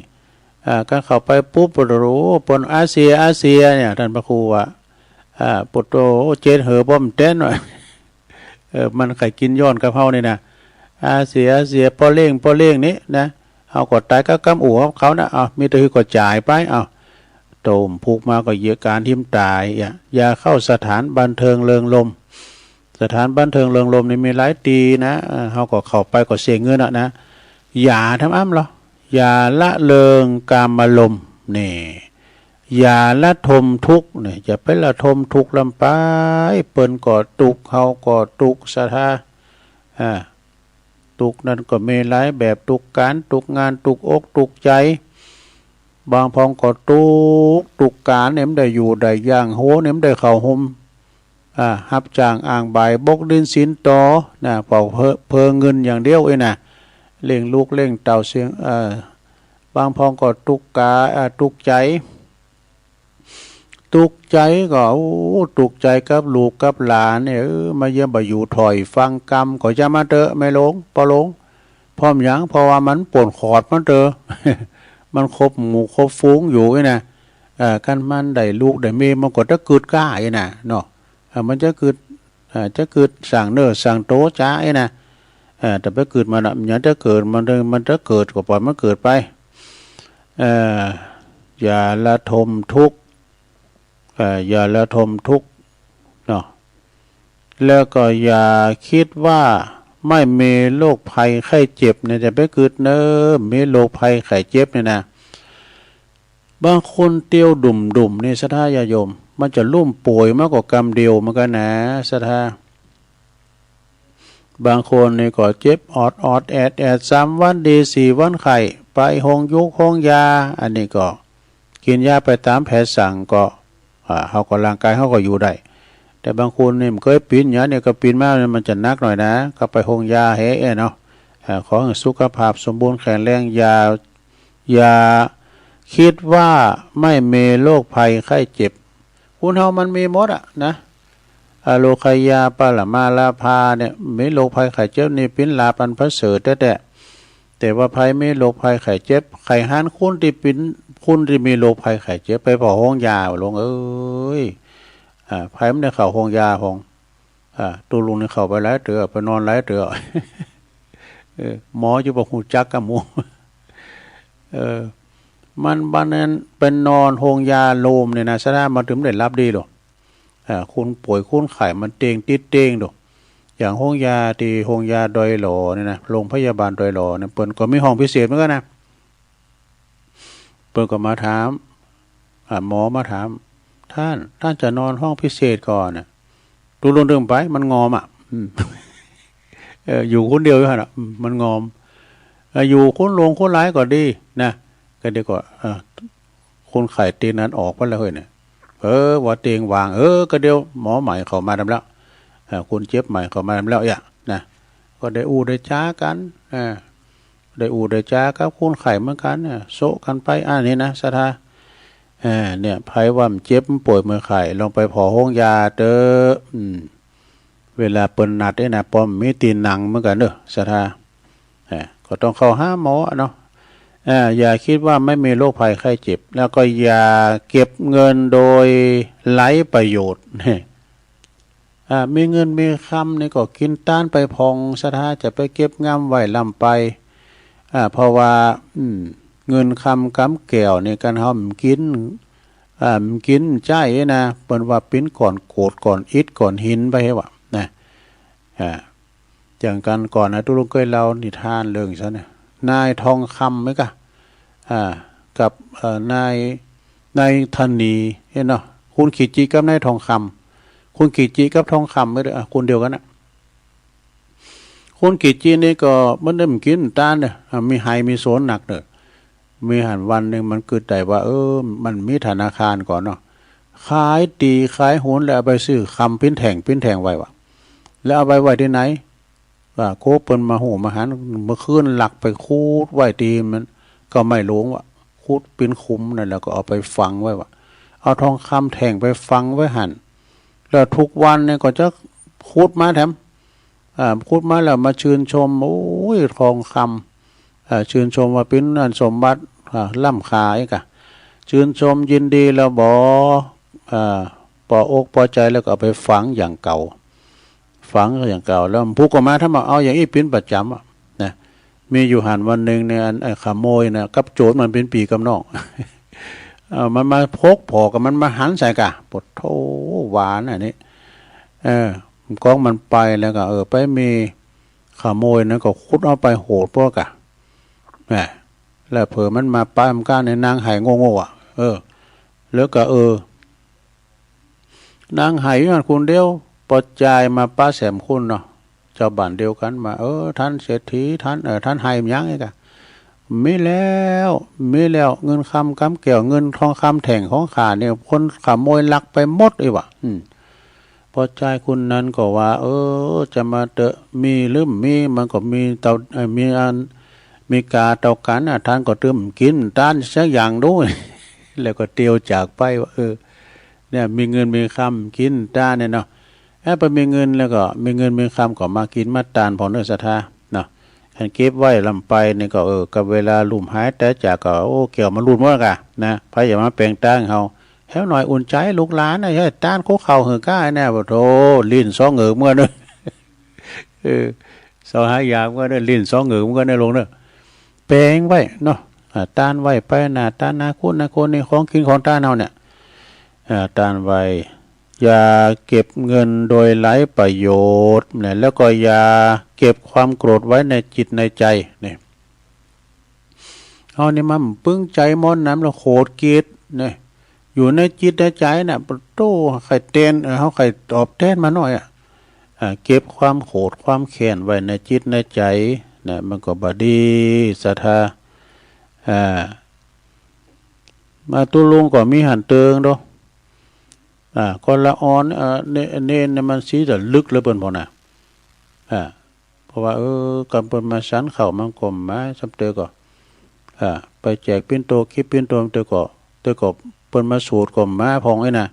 อ่า การเข้าไปปุ๊บ โอ้โห เปิ้นอาเซีย อาเซีย เนี่ย ต้านพระครูว่า อ่า ปุตโต เจ็ดเหอป้อมแต้นว่ะ เออ มันใค่กิ๋นย้อนกับเฮานี่นะ อาเซีย อาเซีย ป้อเล้ง ป้อเล้งนี่นะ เฮาก็ต๋ายกับกำอู้กับเขานะ อ้าว มีแต่หื้อก็จ่ายไป อ้าว โต้มพุกมาก็เหยียดก๋านทิ่มต๋าย อย่า อย่าเข้าสถานบันเทิงเริงรมย์ สถานบันเทิงเริงรมย์นี่มีหลายตี้นะ เออ เฮาก็เข้าไปก็เสียเงินอะนะ อย่าทำอ้ำลอ อย่าละเริงกามารมณ์ นี่ อย่าระทมทุกข์ นี่ อย่าไประทมทุกข์ล้ำไป เปิ้นก็ตุ๊กข์ เฮาก็ตุ๊กข์ ศรัทธา อ่า ตุ๊กข์นั้นก็มีหลายแบบ ตุ๊กข์ก๋าน ตุ๊กข์งาน ตุ๊กข์อก ตุ๊กข์ใจ๋ บางพองก็ตุ๊กข์ ตุ๊กข์ก๋านเนี่ย บ่ได้อยู่ได้อย่าง หัวเนี่ย บ่ได้เข้าห่ม อ่า ฮับจ้างอ้างบ่าย บกดินสินตอ นะ เผาเผลอ เผลอเงินอย่างเดียวเอ้ยนะ เลี้ยงลูกเลี้ยงเต้าเสียง เอ่อ บางพองก็ตุ๊กข์ก๋า อ่า ตุ๊กข์ใจ๋ ตุ๊กข์ใจ๋ก็ โอ้ ตุ๊กข์ใจ๋กับลูกกับหลานเนี่ย เออ มาเยี่ยมบ่อยู่ถ้อยฟังกำ ก็จะมาเต๊อะ แม่โลง ป้อโลง เพราะหยัง เพราะว่ามันป่นขอดมันเต๊อะ มันคบหมู่คบฝูงอยู่นี่นะ เอ่อ คันมันได้ลูกได้เมีย มันก็จะกึ๊ดก้าอี้นะเนาะ เอ่อ มันจะกึ๊ด เอ่อ จะกึ๊ดสั่งเนื้อสั่งตั๋วจ๋าอี้นะ เอ่อ แต่ไปกึ๊ดมันอะ มันยังจะเกิด มันจะ มันจะเกิดก็ปล่อยมันเกิดไป เอ่อ อย่าระทมทุกข์ เอ่อ อย่าระทมทุกข์เนาะ แล้วก็อย่าคิดว่าไม่มีโรคภัยไข้เจ็บเนี่ย จะไปกึ๊ดเนอะ มีโรคภัยไข้เจ็บเนี่ยนะ บางคนเตียวดุ่มๆ นี่ ศรัทธาญาติโยม มันจะลุ่มป่วยมากกว่ากำเดียวเหมือนกั๋นนะ ศรัทธา บางคนนี่ก็เจ็บออดๆ แอดๆ สามวันดี สี่วันไข้ ไปโฮงยุกโฮงยา อันนี้ก็กิ๋นยาไปต๋ามแผนสั่งก็ อ่า เฮาก็ ร่างก๋ายเฮาก็อยู่ได้ แต่บางคนนี่บ่เกยเป๋นหยัง เนี่ยก็เป๋นมา มันจะหนักหน่อยนะ ก็ไปโฮงยาแหะเนาะ อ่า ขอหื้อสุขภาพสมบูรณ์แข็งแรง อย่า อย่าคิดว่าไม่มีโรคภัยไข้เจ็บ คนเฮามันมีหมดอะนะ อโรคยาปรมาลาภาเนี่ย มีโรคภัยไข้เจ็บนี่เป๋นลาภอันประเสริฐแต๊ๆ แต่ว่าใผมีโรคภัยไข้เจ็บ ใค่หันคนตี้เป๋น คนตี้มีโรคภัยไข้เจ็บไปผ่อโฮงยา โลงเอ้ย อ่า ใผบ่ได้เข้าโฮงยาพ่อง อ่า ตุ๊ลุงนี่เข้าไปหลายเตื้อ ไปนอนหลายเตื้อ เออ หมออยู่บ่ฮู้จักกับหมู่ เออ มัน บัดนั้นไปนอนโฮงยาโลมเนี่ยนะ ศรัทธา มันถึงได้หลับดีโล อ่า คนป่วยคนไข้มันเตียงติดเตียงโล อย่างโฮงยาตี้โฮงยาดอยหล่อเนี่ยนะ โรงพยาบาลดอยหล่อเนี่ย เปิ้นก็มีห้องพิเศษเหมือนกั๋นนะ เปิ้นก็มาถาม อ่า หมอมาถาม "ท่าน ท่านจะนอนห้องพิเศษก่อ" ตุ๊ลุงตึงไป มันงอมอะ อืม เออ อยู่คนเดียวอยู่หั้นอะ อืม มันงอม เออ อยู่คนหลวงคนหลายก็ดีนะ ก็เดี๋ยวก็ เออ คนไข้เตียงนั้นออกไปแล้วเฮ้ยเนี่ย เออ ว่าเตียงว่าง เออ ก็เดี๋ยวหมอใหม่เข้ามาแตมแล้ว เออ คนเจ็บใหม่เข้ามาแตมแล้ว เอี้ย นะ ก็ได้อู้ได้จากั๋น เออ ได้อู้ได้จากับคนไข้เหมือนกั๋นเนี่ย โซะกั๋นไป อันนี้นะ ศรัทธา เออ เนี่ย ใผว่ามันเจ็บมันป่วยมันไข้ ลองไปผ่อโฮงยาเต๊อะ อืม เวลาเปิ้นนัดเนี่ยนะ ป้อมมีตี้นั่งเหมือนกั๋นเด้อ ศรัทธา เออ ก็ต้องเข้าหาหมอเนาะ เออ อย่าคิดว่าไม่มีโรคภัยไข้เจ็บ แล้วก็อย่าเก็บเงินโดยไร้ประโยชน์ อ่า มีเงินมีคำนี่ก็กิ๋นตานไปพ่อง ศรัทธา จะไปเก็บงำไว้ล้ำไป อ่า เพราะว่า อืม เงินคำก๋ำแก้วนี่ คันเฮาบ่กิ๋น อ่า บ่กิ๋นบ่ใจ๊นะ เปิ้นว่าเป๋นก้อนโกรธ ก้อนอิฐ ก้อนหินไปเหอะวะ นะ อ่า อย่างกั๋นก่อนนะ ตุ๊ลุงเกยเล่านิทานเรื่องซั้นนะ นายทองคำไหมกะ อ่า กับ เอ่อ นาย นายธนี หันเนาะ คุณกิจจิกับนายทองคำ คุณกิจจิกับทองคำไม่ได้ อ่ะ คนเดียวกั๋นนะ คนกิ๋จจีนนี่ก็บ่ได้กิ๋นต้านเน่อ อ่า มีไฮ่มีสวนนักเน่อ มีหั้นวันนึ่งมันกึ๊ดได้ว่า เออ มันมีธนาคารก่อนเนาะ ขายตี๋ขายหุน แล้วเอาไปซื้อคำปิ้นแท่งปิ้นแท่งไว้วะ แล้วเอาไปไว้ตี้ไหน ว่าโกเปิ้นมาฮู้มาหัน เมื่อคืนลักไปขุดไว้ตี้มัน ก็ไม่หลวงวะ ขุดปิ้นขุมนั่น แล้วก็เอาไปฝังไว้วะ เอาทองคำแท่งไปฝังไว้หั้น แล้วทุกวันนี่ก็จะขุดมาแถม อ่า ขุดมาแล้วมาชื่นชม โอ้ย ทองคำ อ่า ชื่นชมว่าปิ้นอันสมบัติ อ่า ล้ำค่าอีกอะ ชื่นชมยินดีแล้วบ่ อ่า ปออกปอใจ๋แล้วก็เอาไปฝังอย่างเก่า ฝังอย่างเก่า แล้วผู้ก็มาถามว่า เอาอย่างอี้ปิ้นประจ๋ำอะนะ มีอยู่หั้นวันนึ่งเนี่ย อัน ไอ้ขโมยนะ กับโจรมันเป๋นปี้กับน้อง เออ มันมาพบผ่อกับมันมาหันใส่กะ ปะโธ่ ว่าอันนี้ เออ ก้องมันไปแล้วก็ เออ ไปมีขโมยนั้นก็ขุดเอาไปโหดพวกกะ แหม แล้วเผลอมันมาปะมันก้าในนางไห้โง่ๆ อะ เออ แล้วก็ เออ นางไห้อยู่หั้นคนเดียว ปอจายมาปะแสมคนเนาะ จาวบ้านเดียวกั๋นมา เออ ต้านเศรษฐี ต้าน เออ ต้านไห้หยังอี้กะ มีแล้ว มีแล้ว เงินคำกำแก้ว เงินทองคำแท่งของข้าเนี่ย คนขโมยลักไปหมดอี้วะ อืม ปอจายคนนั้นก็ว่า เออ จะมาเต๊อะ มีหรือบ่มี มันก็มีเต้า เอ่อ มีอัน มีกาเต้ากั๋นน่ะ ต้านก็ตึงกิ๋นต้านสักอย่างดู แล้วก็เตียวจากไปว่า เออ เนี่ย มีเงินมีคำกิ๋นต้านเนี่ยเนาะ เอ้อ ปอมีเงินแล้วก็ มีเงินมีคำก็มากิ๋นมาต้านผ่องเน่อศรัทธาเนาะ อันเก็บไว้ล้ำไปนี่ก็ เออ กับเวลาลุ่มหายต๋ายจากก็ โอ้ แก้วมันหลุดหมดกะนะ ใผอย่ามาแป๋งตางเฮา แฮวหน่อยอุ่นใจ๋ลูกหลานนะ เฮ้ย ต้านโคเข้าหื้อก้าเนี่ย ปะโธ่ ลิ้นสองเหงือกเมื่อเน่อ เออ เสาหายากเมื่อเน่อ ลิ้นสองเหงือกเมื่อเน่อ ลงเน่อ แป๋งไว้เนาะ อ่า ต้านไว้ไปหน้าต้านหน้าคนหน้าคนนี่ ของกิ๋นของต้านเฮาเนี่ย อ่า ต้านไว้ อย่าเก็บเงินโดยไร้ประโยชน์นะ แล้วก็อย่าเก็บความโกรธไว้ในจิตในใจ๋ นี่ เฮานี่มันปึ้งใจ๋หมดน้ำแล้วโขดเกลียดนะ อยู่ในจิตในใจ๋น่ะ ปะโธ่ ใค่เตน เออ เฮาใค่ตอบแตนมาหน้อยอะ อ่า เก็บความโขดความแค้นไว้ในจิตในใจ๋นะ มันก็บ่ดีศรัทธา อ่า มาตุ๊ลุงก็มีหั้นเติงโด อ่า ก็ละอ่อน เอ่อ เน- เณรเนี่ยมันสีจะลึกเหลือเปิ้นพ่องนะ อ่า เพราะว่า เออ กำเปิ้นมาฉันข้าวมันก็บ่มา ซ้ำเตื้อก็ อ่า ไปแจกปิ่นโต เก็บปิ่นโต เตื้อก็ เตื้อก็เปิ้นมาสวดก็บ่มาพ่องอี้นะ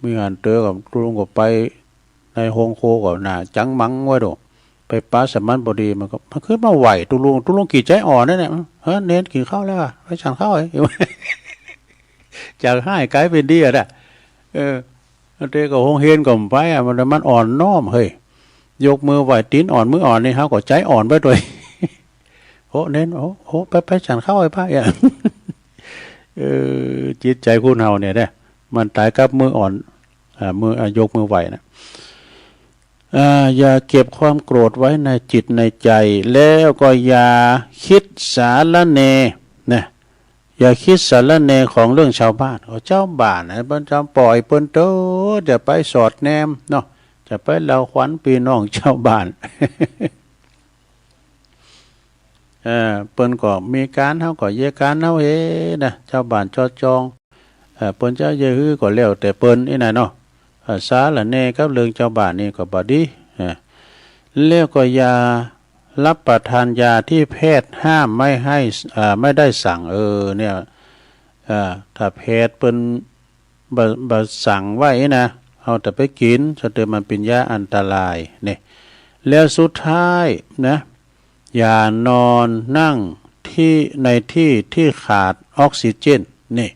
มีหั้นเตื้อก็ตุ๊ลุงก็ไปในโฮงครัวก็หน้าจังหมังไว้โด ไปปะสมันพอดี มันก็ มันขึ้นมาไหว้ตุ๊ลุง ตุ๊ลุงก็ใจ๋อ่อนนั่นแหละ เฮ้ย เณรกิ๋นข้าวแล้วอะ ไปฉันข้าวไอ้ จากฮ้ายก๋ายเป๋นดีอะนะ เออ เตื้อก็โฮงเฮียนก็บ่ไปอะ มัน มันอ่อนน้อมเฮ้ย ยกมือไหว้ตี๋นอ่อนมืออ่อนนี่ เฮาก็ใจ๋อ่อนไปตวย โอ้ เณร โอ้ โอ้ ไป ไปฉันข้าวไอ้ป้า เออ จิตใจ๋คนเฮาเนี่ยเน่อ มันต๋ายกับมืออ่อน อ่า มือ อ่า ยกมือไหว้นะ อ่า อย่าเก็บความโกรธไว้ในจิตในใจ๋ แล้วก็อย่าคิดสารแหน่นะ อย่าคิดสารแหน่ของเรื่องชาวบ้าน เอา ชาวบ้านนะ เปิ้นจะปล่อยเปิ้นเต๊อะ จะไปสอดแนมเนาะ จะไปเล่าขวัญปี้น้องชาวบ้าน เออ เปิ้นก็มีก๋าน เฮาก็เยียะก๋านเฮาเองนะ ชาวบ้านจอจอง เออ เปิ้นจะเยียะหื้อก็แล้วแต่เปิ้นอี้นะเนาะ เออ สารแหน่กับเรื่องชาวบ้านนี่ก็บ่ดี เออ แล้วก็อย่ารับประทานยาที่แพทย์ห้ามไม่ให้ เอ่อ ไม่ได้สั่ง เออ เนี่ย เอ่อ ถ้าแพทย์เปิ้นบ่ บ่สั่งไว้นะ เฮาจะไปกิ๋น ซ้ำเตื้อมันเป๋นยาอันตราย นี่ แล้วสุดท้ายนะ อย่านอนนั่งที่ ในที่ที่ขาดออกซิเจน นี่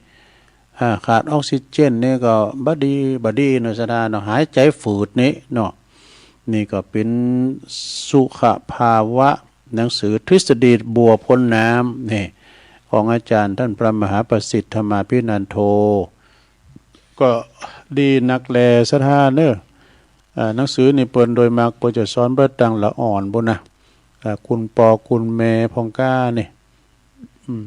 อ่า ขาดออกซิเจนนี่ก็บ่ดี บ่ดีเนาะศรัทธาเนาะ หายใจ๋ฝืดนี่เนาะ นี่ก็เป๋นสุขภาวะ หนังสือทฤษฎีบัวพ่นน้ำ นี่ ของอาจ๋ารย์ต้านพระมหาประสิทธิ์ธรรมาภินันโท ก็ดีนักแลศรัทธาเน่อ อ่า หนังสือนี่เปิ้นโดยมากเปิ้นจะสอนไปตังละอ่อนปู้นนะ อ่า คุณปอคุณแม่พ่องก้านี่ อืม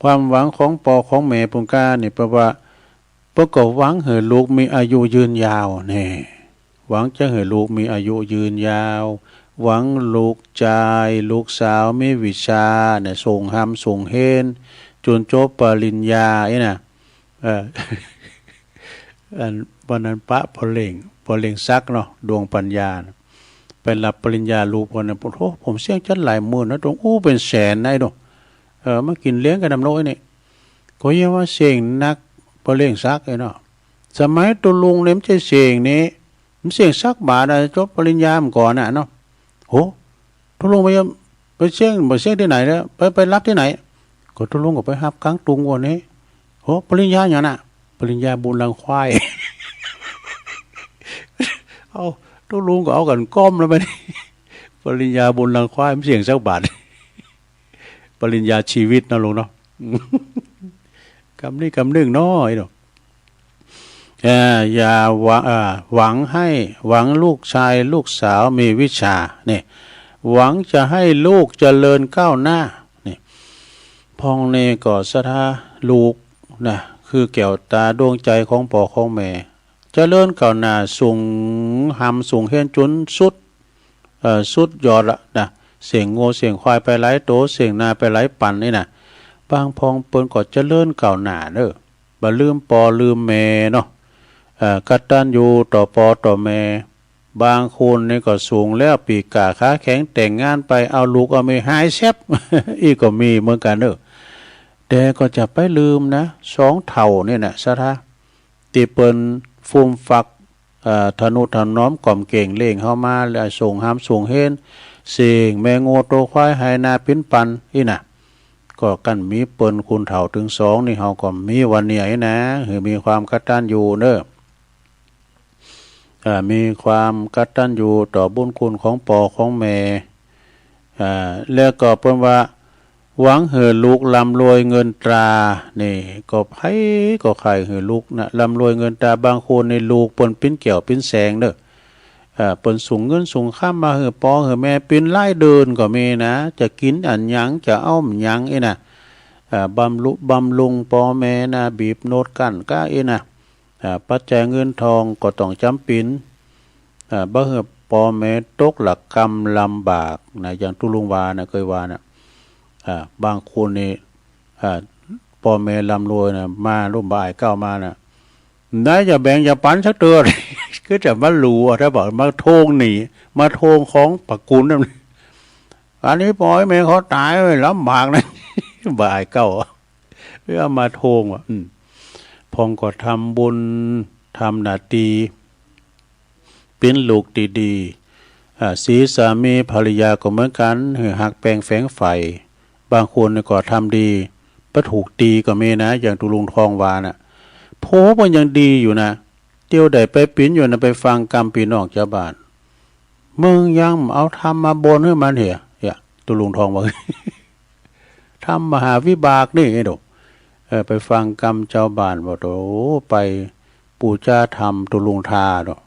ความหวังของปอของแม่พ่องก้านี่ แปลว่า เปิ้นก็หวังหื้อลูกมีอายุยืนยาวแน่ หวังจะหื้อลูกมีอายุยืนยาว หวังลูกจายลูกสาวมีวิชาเนี่ย ส่งฮำส่งเฮน จ๋นจบปริญญาอี้นะ เออ อันวันนั้นปะป้อเล่ง ป้อเล่งศักดิ์เนาะ ดวงปัญญาน่ะ ไปฮับปริญญาลูกเปิ้นน่ะ โอ้โห ผมเสี้ยงจั๊ดหลายหมื่นนะ ตรงอู้เป๋นแสนนะไอ้หนู เออ มากิ๋นเลี้ยงกั๋นนำโน้ยนี่ ก็เยียะว่าเสี้ยงนัก ป้อเล่งศักดิ์ไอ้เนาะ สมัยตุ๊ลุงเนี่ยมันใจ้เสี้ยงนี้ มันเสี้ยงสักบาทอะ จบปริญญามาก่อนน่ะเนาะ โห ตุ๊ลุงไป ไปเสี้ยง ไปเสี้ยงตี้ไหนแล้ว ไป ไปฮับตี้ไหน ก็ตุ๊ลุงก็ไปฮับก๋างตุงวันนี้ โห ปริญญาหยังน่ะ ปริญญาบุญรังควาย เอ้า ตุ๊ลุงก็เอากั๋นก้อมแล้วบัดนี้ ปริญญาบุญรังควาย มันเสี้ยงสักบาท ปริญญาชีวิตนะลุงเนาะ กำนี้กำนึ่งน้อยเนาะ เอ่อ อย่าหวัง เอ่อ หวังให้ หวังลูกชายลูกสาวมีวิชา นี่ หวังจะให้ลูกเจริญก้าวหน้า นี่ พ่องนี่ก็ศรัทธาลูกนะ คือแก้วต๋าดวงใจ๋ของป้อของแม่ เจริญก้าวหน้า สูงฮำสูงเฮนจ๋นสุด เอ่อ สุดยอดละนะ เสี้ยงงัวเสี้ยงควายไปหลายโต เสี้ยงนาไปหลายปันนี่นะ บางพ่องเปิ้นก็เจริญก้าวหน้าเน่อ บ่ลืมป้อลืมแม่เนาะ เอ่อ กตัญญูต่อป้อต่อแม่ บางคนนี่ก็สูงแล้ว ปีกขาขาแข็ง แต่งงานไป เอาลูกเอาเมียหายแซ็บ อี้ก็มีเหมือนกั๋นเน่อ แต่ก็จะไปลืมนะ สองเฒ่านี่นะ ศรัทธา ตี้เปิ้นฟูมฟัก เอ่อ ทะนุถนอมก๋อมเก๋งเลี้ยงเฮามา แล้วส่งฮำส่งเฮน เสี้ยงแม่งัวโตควายไฮ่นาปิ๋นปันอี้นะ ก็กั๋นมีเปิ้นคุณเฒ่าตึงสองนี่ เฮาก็มีวันนี้อี้นะ หื้อมีความกตัญญูเน่อ เอ่อ มีความกตัญญูต่อบุญคุณของป้อของแม่ อ่า แล้วก็เปิ้นว่า หวังหื้อลูกร่ำรวยเงินตรา นี่ ก็ใผก็ใค่หื้อลูกนะ ร่ำรวยเงินตรา บางคนนี่ลูกเปิ้นปิ้นแก้วปิ้นแสงเน่อ อ่า เปิ้นส่งเงินส่งคำมาหื้อป้อหื้อแม่ปิ้นรายเดือนก็มีนะ จะกิ๋นอะหยัง จะเอาอะหยังอี้นะ อ่า บำรุ บำรุงป้อแม่นะ บีบโนดกั้นก้าอี้นะ อ่า ปัจจัยเงินทองก็ต้องจ๋ำเป๋น อ่า บ่หื้อป้อแม่ตกละกำลำบากนะ อย่างตุ๊ลุงว่านะ เกยว่านะ อ่า บางคนนี่ อ่า ป้อแม่ร่ำรวยนะ มาลุ่มบ่ายเก้ามานะ ได้จะแบ่งจะปั๋นสักเตื้อ ก็จะมาหลู่ ถ้าบอกมาทวงหนี้ มาทวงของปะกุ๋นนั่น อันนี้ป้อแม่เขาต๋าย ลำบากนะ บ่ายเก้า เพื่อมาทวงว่ะ อืม พ่องก็ทำบุญ ทำหน้าตี้ เป๋นลูกตี้ดี อ่า สีสามีภรรยาก็เหมือนกั๋น หื้อฮักแป้งแฝงใฝ่ บางคนนี่ก็ทำดี บ่ถูกตี๋ก็มีนะ อย่างตุ๊ลุงทองว่าน่ะ โผเปิ้นยังดีอยู่นะ เตียวได้ไปเป๋นอยู่นะ ไปฟังกำปี้น้องจาวบ้าน มึงยังเอาธรรมมาบ่นหื้อมันเหีย เนี่ย ตุ๊ลุงทองว่า ธรรมมหาวิบากนี่ไงดู เออ ไปฟังกำจาวบ้านว่า โอ้ ไปปู๋จาธรรมตุ๊ลุงทาเนาะ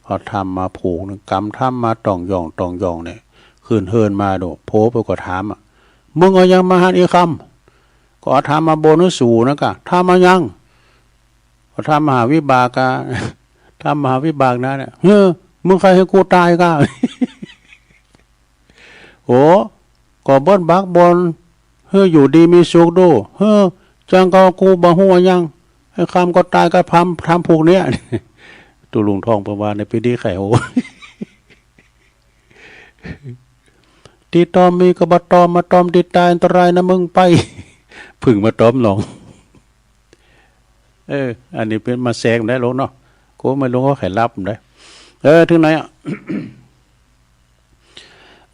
เอาธรรมมาผูกนึ่ง กำธรรมมาต่องหย่องต่องหย่องเนี่ย ขึ้นเฮือนมาดู โผไปก็ถามอะ มึงเอาหยังมาหั้นอีกคำ ก็เอาธรรมมาบ่นหื้อสูนั่นก่ะ ธรรมอะหยัง ก็ธรรมมหาวิบากอะ ธรรมมหาวิบากนั้นเนี่ย เฮ้อ มึงใค่หื้อกูต๋ายก่ะ โอ้ ก็เปิ้นบักบ่นหื้ออยู่ดีมีสุขดู เฮ้อ จังก็กูบ่ฮู้อะหยัง ไอ้คำก็ต๋ายกับธรรม ธรรมผูกเนี่ย ตุ๊ลุงทองเปิ้นว่าในปี๋นี้ใค่โห ตี้ตอมมีก็บ่ตอม มาตอมตี้ต๋ายอันตรายนะมึงไป ผึ้งมาตอมหนอง เออ อันนี้เป๋นมาแซงได้ลงเนาะ กูไม่ลงก็ไขลับได้ เออ ถึงไหนอะ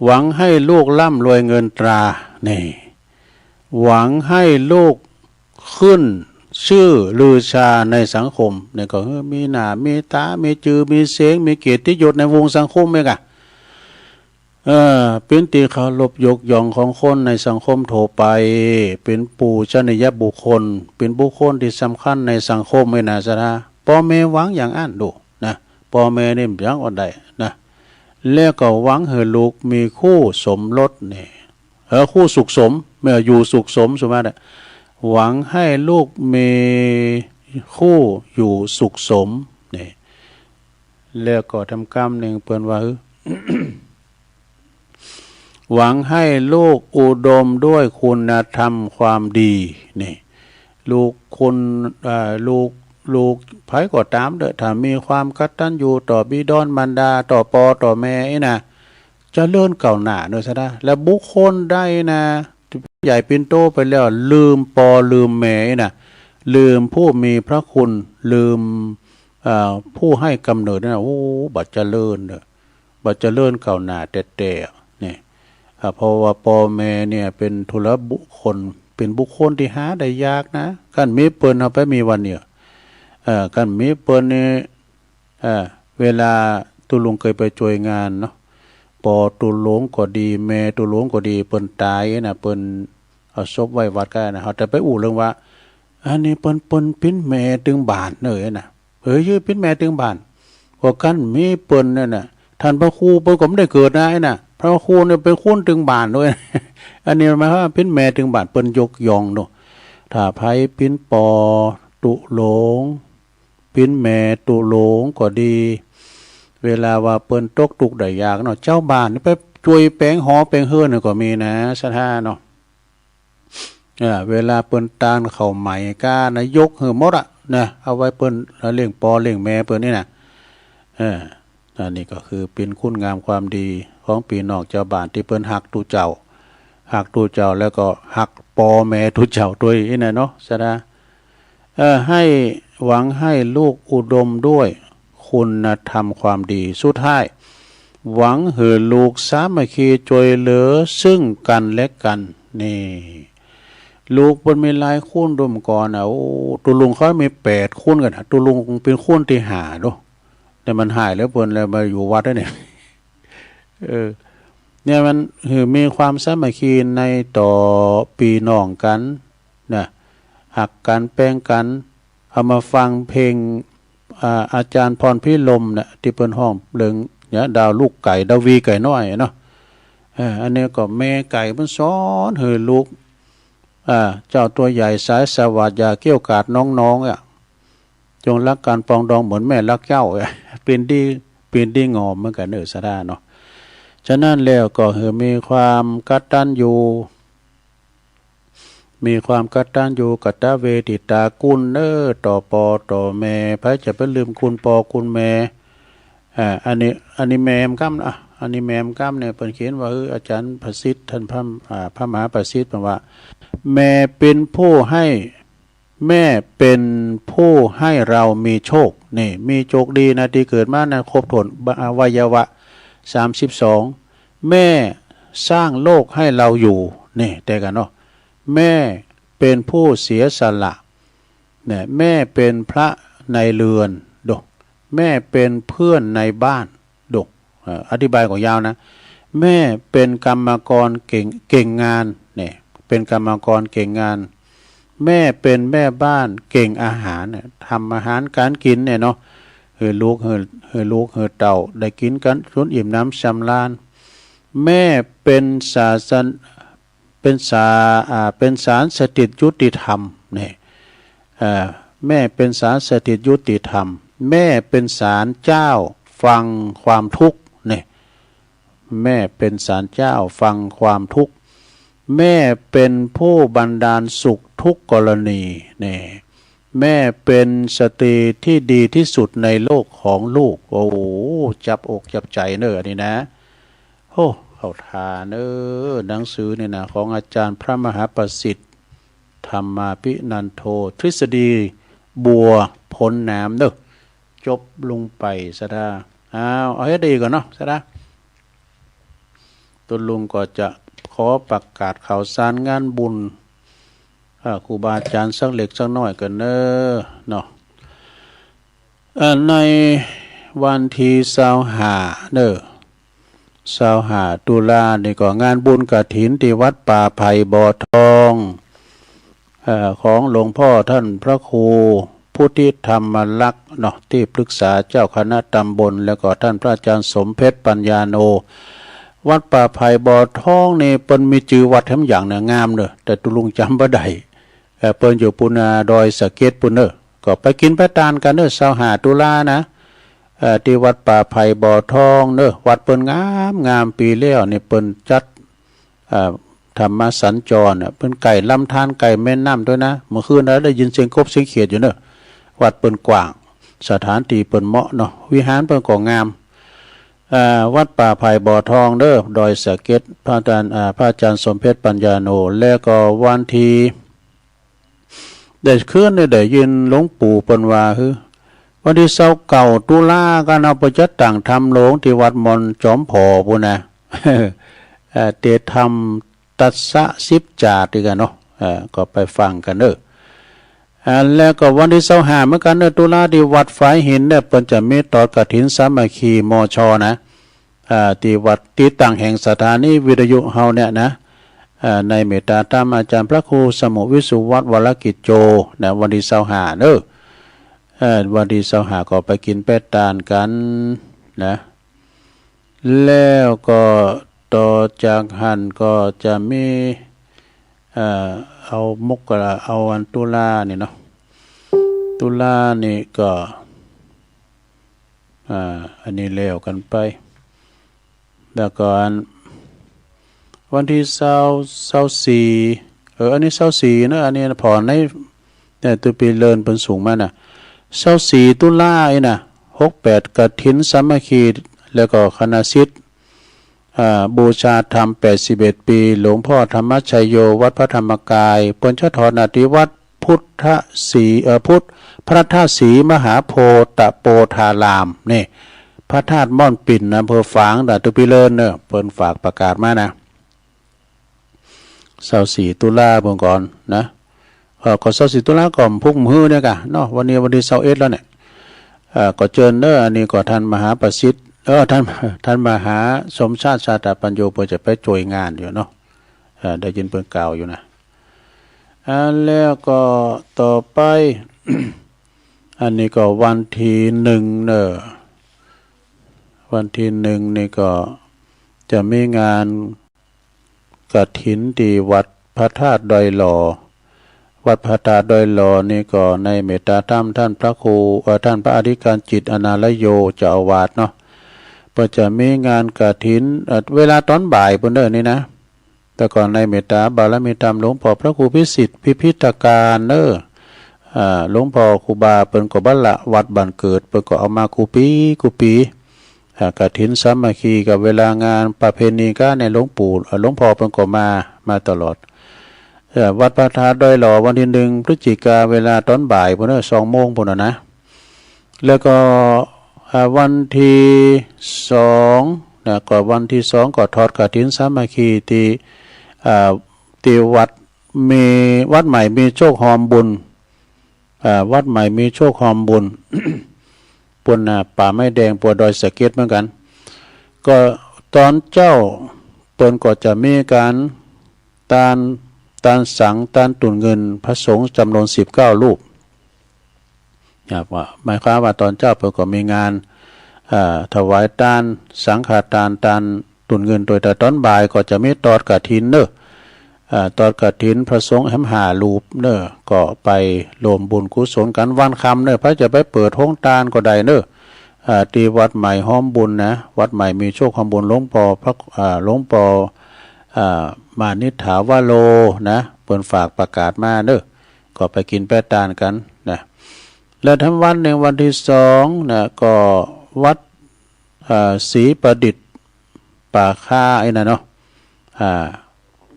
หวังให้ลูกร่ำรวยเงินตรา นี่ หวังให้ลูกขึ้นชื่อลือชาในสังคม นี่ก็คือมีหน้ามีต๋า มีจือมีเสียง มีเกียรติยศในวงสังคมเองอะ เออ เป๋นตี้เคารพยกย่องของคนในสังคมทั่วไป เป๋นปูชนียบุคคล เป๋นบุคคลตี้สำคัญในสังคมเองนะ ศรัทธา ป้อแม่หวังอย่างอั้นดูนะ ป้อแม่นี่บ่หวังอันใดนะ แล้วก็หวังหื้อลูกมีคู่สมรสนี่ เออ คู่สุขสม แม่นอยู่สุขสม สมมุติอะ หวังให้ลูกมีคู่อยู่สุขสมนี่ แล้วก็แถมกำนึ่งเปิ้นว่า หวังให้ลูกอุดมด้วยคุณธรรมความดี นี่ ลูกคุณ เอ่อ ลูก ลูกใผก็ต๋ามเต๊อะ ถ้ามีความกตัญญูต่อบิดามารดา ต่อป้อต่อแม่อี้นะ เจริญก้าวหน้าเนาะ สะดา และบุคคลใดนะ ใหญ่เป๋นโตไปแล้ว ลืมป้อลืมแม่อี้นะ ลืมผู้มีพระคุณ ลืม เอ่อ ผู้ให้กำเนิดนั้นนะ โอ้ บ่เจริญเนาะ บ่เจริญก้าวหน้าแต๊ๆ นี่ อ่า เพราะว่าป้อแม่เนี่ยเป๋นทุรบุคคล เป๋นบุคคลตี้หาได้ยากนะ คันมีเปิ้นเฮาไปมีวันนี้ เอ่อ คันมีเปิ้นนี่ เอ่อ เวลาตุ๊ลุงเกยไปจ้วยงานเนาะ ป้อตุ๊ลุงก็ดี แม่ตุ๊ลุงก็ดี เปิ้นต๋ายนะ เปิ้นเอาศพไว้วัดก็นะ เฮาจะไปอู้เถิงว่า อันนี้เปิ้น เปิ้นปิ้นแม่ตึงบ้านเน่อนะ เออ ยื้อปิ้นแม่ตึงบ้าน ก็คันมีเปิ้นนั่นน่ะ ท่านพระครูเปิ้นก็บ่ได้เกิดนะ ไอ้น่ะ พระครูเนี่ยเป๋นคนตึงบ้านโดย อันนี้หมายความว่าปิ้นแม่ตึงบ้าน เปิ้นยกย่องเนาะ ถ้าใผปิ้นป้อตุ๊ลุง ปิ้นแม่ตุ๊ลุงก็ดี เวลาว่าเปิ้นตกตุ๊กข์ได้ยากเนาะ จาวบ้านนี่ไปจ้วยแป๋งหอแป๋งเฮือนก็มีนะ สะดาเนาะ เออ เวลาเปิ้นตานข้าวไหม้ก้านะ ยกหื้อหมดอะนะ เอาไว้เปิ้นเลี้ยงป้อเลี้ยงแม่เปิ้นนี่นะ เออ อันนี้ก็คือเป๋นคุณงามความดีของปี้น้องจาวบ้านตี้เปิ้นฮักตุ๊เจ้า ฮักตุ๊เจ้าแล้วก็ฮักป้อแม่ตุ๊เจ้าตวยอี้นะเนาะ สะดา เอ่อ ให้ หวังให้ลูกอุดมด้วยคุณธรรมความดี สุดท้าย หวังหื้อลูกสามัคคีจ้วยเหลือซึ่งกันและกัน นี่ ลูกเปิ้นมีหลายคนดุมก่อนนะ โอ้ ตุ๊ลุงเขามีแปดคนกั๋นนะ ตุ๊ลุงเป๋นคนตี้ห้าโด แต่มันหายแล้วเปิ้นแล้วมาอยู่วัดแล้วเนี่ย เออ เนี่ยมันหื้อมีความสามัคคีในต่อปี้น้องกั๋นนะ ฮักกั๋นแปงกั๋น เอามาฟังเพลง อ่า อาจ๋ารย์พรพิรมเนี่ย ตี้เปิ้นฮ้องเรื่องเนี่ย ดาวลูกไก่ ดาววีไก่น้อยเนาะ เออ อันนี้ก็แม่ไก่เปิ้นสอนหื้อลูก อ่า เจ้าตัวใหญ่สายสวัสดิ์ อย่าเกี้ยวกาดน้องๆ อ่ะ จงรักกันปรองดองเหมือนแม่รักเจ้า เป๋นดี เป๋นดีงามเหมือนกั๋นเนาะ สะดาเนาะ ฉะนั้นแล้วก็หื้อมีความกตัญญู มีความกตัญญูกตเวทิตาคุณเนาะ ต่อป้อต่อแม่ ใผจะไปลืมคุณป้อคุณแม่ อ่า อันนี้ อันนี้แม่มกำนะ อันนี้แม่มกำเนี่ย เปิ้นเขียนว่า เออ อาจ๋ารย์ประสิทธิ์ ท่านพระ อ่า พระมหาประสิทธิ์ เปิ้นว่า แม่เป๋นผู้ให้ แม่เป๋นผู้ให้เรามีโชค นี่ มีโชคดีนะ ตี้เกิดมานะ ครบถ้วน อวัยวะ สามสิบสอง แม่สร้างโลกให้เราอยู่ นี่ แต่กั๋นเนาะ แม่เป๋นผู้เสียสละ เนี่ย แม่เป๋นพระในเรือน โด แม่เป๋นเพื่อนในบ้าน โด เอ่อ อธิบายก็ยาวนะ แม่เป๋นกรรมกรเก่ง เก่งงาน เนี่ย เป๋นกรรมกรเก่งงาน แม่เป๋นแม่บ้านเก่งอาหารเนี่ย ทำอาหารก๋านกิ๋นเนี่ยเนาะ หื้อลูก หื้อ หื้อลูก หื้อเต้า ได้กิ๋นกั๋นจ๋นอิ่มหนำชำราญ แม่เป๋นศาสน- เป๋นศา- อ่า เป๋นศาลสถิตยุติธรรม เนี่ย เอ่อ แม่เป๋นศาลสถิตยุติธรรม แม่เป๋นศาลเจ้าฟังความทุกข์ เนี่ย แม่เป๋นศาลเจ้าฟังความทุกข์ แม่เป๋นผู้บันดาลสุขทุกกรณี เนี่ย แม่เป๋นสตรีที่ดีที่สุดในโลกของลูก โอ้โห จับอกจับใจ๋เนาะ อันนี้นะ โอ้ เข้าท่าเนาะ หนังสือนี่นะ ของอาจ๋ารย์พระมหาประสิทธิ์ ธรรมาภินันโท ทฤษฎีบัวพ้นน้ำเนาะ จบลงไป สะดา อ้าว เอาหื้อดีก่อนเนาะ สะดา ตุ๊ลุงก็จะขอประกาศข่าวสารงานบุญ อ่า ครูบาอาจ๋ารย์สักเล็กสักน้อยก่อนเนาะ เนาะ เอ่อ ในวันตี้ซาวห้าเนาะ ซาวห้าตุลานี่ก็งานบุญกฐินตี้วัดป่าไผ่บ่อทอง เอ่อ ของหลวงพ่อท่านพระครูพุทธิธรรมลักษณ์เนาะ ตี้ปรึกษาเจ้าคณะตำบล แล้วก็ท่านพระอาจ๋ารย์สมเพชรปัญญาโน วัดป่าไผ่บ่อทองนี่เปิ้นมีจื้อวัดแถมอย่างเนาะ งามเนาะ แต่ตุ๊ลุงจ๋ำบ่ได้ เอ่อ เปิ้นอยู่ปู้หน้าดอยสะเก็ดปู้นเนาะ ก็ไปกิ๋นไปตานกั๋นเนาะ ซาวห้าตุลานะ เอ่อ ตี้วัดป่าไผ่บ่อทองเนาะ วัดเปิ้นงามงาม ปี๋แล้วนี่เปิ้นจัด เอ่อ ธรรมสัญจรน่ะ เปิ้นใก้๋ลำธารใก้๋แม่น้ำตวยนะ เมื่อคืนน่ะได้ยินเสียงกบเสียงเขียดอยู่เนาะ วัดเปิ้นกว้าง สถานตี้เปิ้นเหมาะเนาะ วิหารเปิ้นก็งาม เอ่อ วัดป่าไผ่บ่อทองเนาะ ดอยสะเก็ด พระอาจารย์ อ่า พระอาจารย์สมเพชรปัญญาโน แล้วก็วันตี้ ได้คืนนี่ได้ยินหลวงปู่เปิ้นว่า หื้อ วันตี้ซาวเก้าตุลากั๋น เฮาไปจัดตั้งธรรมโลงตี้วัดมอนจอมผ่อปู้นนะ เอ่อ เตรียมธรรมตัสสะสิบจ๋าดอีกกั๋นเนาะ เอ่อ ก็ไปฟังกั๋นเนาะ อ่า แล้วก็วันตี้ซาวห้าเหมือนกั๋นเนาะ ตุลา ตี้วัดฝายหินเนี่ย เปิ้นจะมีตอดกฐินสามัคคี มช นะ อ่า ตี้วัด ตี้ตั้งแห่งสถานีวิทยุเฮาเนี่ยนะ อ่า ในเมตตาธรรมอาจารย์พระครูสมุห์วิสุวัฒน์ วรกิจโจ นะ วันตี้ซาวห้าเนาะ เอ่อ วันตี้ซาวห้าก็ไปกิ๋นไปตานกั๋นนะ แล้วก็ต่อจากหั้นก็จะมี เอ่อ เอามกรา เอาอันตุลานี่เนาะ ตุลานี่ก็ อ่า อันนี้แล้วกั๋นไป แล้วก็อัน วันตี้ซาว ซาวสี่ เออ อันนี้ซาวสี่เนาะ อันนี้ผ่อนใน เนี่ย ตุ๊ปีเลินเปิ้นส่งมาน่ะ ซาวสี่ตุลาอี้น่ะ หกแปด กฐินสามัคคี แล้วก็คณะศิษย์ อ่า บูชาธรรมแปดสิบเอ็ดปี๋ หลวงพ่อธรรมชโย วัดพระธรรมกาย เปิ้นจะถอดนาตี้วัดพุทธศรี เอ่อ พุทธ พระธาตุศรีมหาโพตะโปธาราม นี่ พระธาตุม่อนปิ่น อำเภอฝาง ด่านตุ๊ปีเลินเนาะ เปิ้นฝากประกาศมานะ ซาวสี่ตุลาเปิ้นก่อนนะ เอ่อ ก็ซาวสี่ตุลาก็พุกมื้อเนี่ยก่ะเนาะ วันนี้วันตี้ซาวเอ็ดแล้วเนี่ย เอ่อ ก็เจิญเนาะ อันนี้ก็ท่านมหาประสิทธิ์ เออ ท่าน ท่านมหาสมชาติ ชาตปัญโญ เปิ้นจะไปจ้วยงานอยู่เนาะ เอ่อ ได้ยินเปิ้นกล่าวอยู่นะ อ่า แล้วก็ต่อไป อันนี้ก็วันตี้หนึ่งเนาะ วันตี้หนึ่งนี่ก็จะมีงาน กฐินตี้วัดพระธาตุดอยหล่อ วัดพระธาตุดอยหล่อนี่ก็ในเมตตาธรรมท่านพระครู เอ่อ ท่านพระอธิการจิต อนาลโย เจ้าอาวาสเนาะ เปิ้นจะมีงานกฐิน เอ่อ เวลาตอนบ่ายปู้นเนาะนี่นะ แต่ก่อนในเมตตาบารมีธรรมหลวงพ่อพระครูพิสิทธิ์พิพิธการเนาะ อ่า หลวงพ่อครูบาเปิ้นก็บ่ละวัดบ้านเกิด เปิ้นก็เอามากู้ปี๋กู้ปี๋ อ่า กฐินสามัคคีกับเวลางานประเพณีก้าในหลวงปู่ เอ่อ หลวงพ่อเปิ้นก็มา มาตลอด เอ่อ วัดพระธาตุดอยหล่อ วันตี้หนึ่งพฤศจิกา เวลาตอนบ่ายปู้นเนาะ สองโมงปู้นเนาะนะ แล้วก็ อ่า วันตี้สองนะ ก็วันตี้สองก็ทอดกฐินสามัคคีตี้ อ่า ตี้วัดมี วัดใหม่มีโชคฮอมบุญ อ่า วัดใหม่มีโชคฮอมบุญ ปู้นน่ะ ป่าไม้แดง ปัวดอยสะเก็ดเหมือนกั๋น ก็ตอนเจ๊าเปิ้นก็จะมีก๋านตาน ตานสัง ตานตุ่นเงิน พระสงฆ์จ๋ำนวนสิบเก้ารูป ครับ ว่า หมายความว่าตอนเจ๊าเปิ้นก็มีงาน เอ่อ ถวายตาน สังฆทาน ตานตุ่นเงิน โดย แต่ตอนบ่ายก็จะมีตอดกฐินเนาะ เอ่อ ตอดกฐินพระสงฆ์แหมห้ารูปเนาะ ก็ไปร่วมบุญกุศลกั๋น วันค่ำเนาะ ใผจะไปเปิดโฮงตานก็ได้เนาะ เอ่อ ตี้วัดใหม่ฮอมบุญนะ วัดใหม่มีโชคฮอมบุญ หลวงป้อพระ เอ่อ หลวงป้อ เอ่อ มานิษฐาวโรนะ เปิ้นฝากประกาศมาเนาะ ก็ไปกิ๋นไปตานกั๋นนะ แล้วแถมวันหนึ่งวันตี้สองนะ ก็วัด เอ่อ ศรีประดิษฐ์ป่าคาไอ้นั่นเนาะ อ่า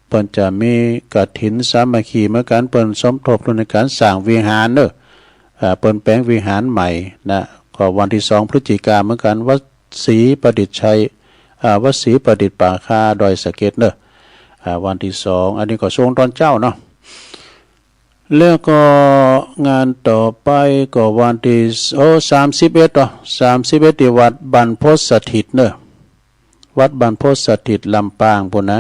เปิ้นจะมีกฐินสามัคคีเหมือนกั๋น เปิ้นสมทบทุนในก๋านสร้างวิหารเนาะ อ่า เปิ้นแป๋งวิหารใหม่นะ ก็วันตี้สองพฤศจิกาเหมือนกั๋น วัดศรีประดิษฐ์ชัย อ่า วัดศรีประดิษฐ์ป่าคาดอยสะเก็ดเนาะ อ่า วันตี้สอง อันนี้ก็ส่งตอนเจ๊าเนาะ แล้วก็งานต่อไปก็วันตี้ โอ้ สามสิบเอ็ด เนาะ สามสิบเอ็ด ตี้วัดบรรพตสถิตเนาะ วัดบรรพตสถิตลำปางปู้นนะ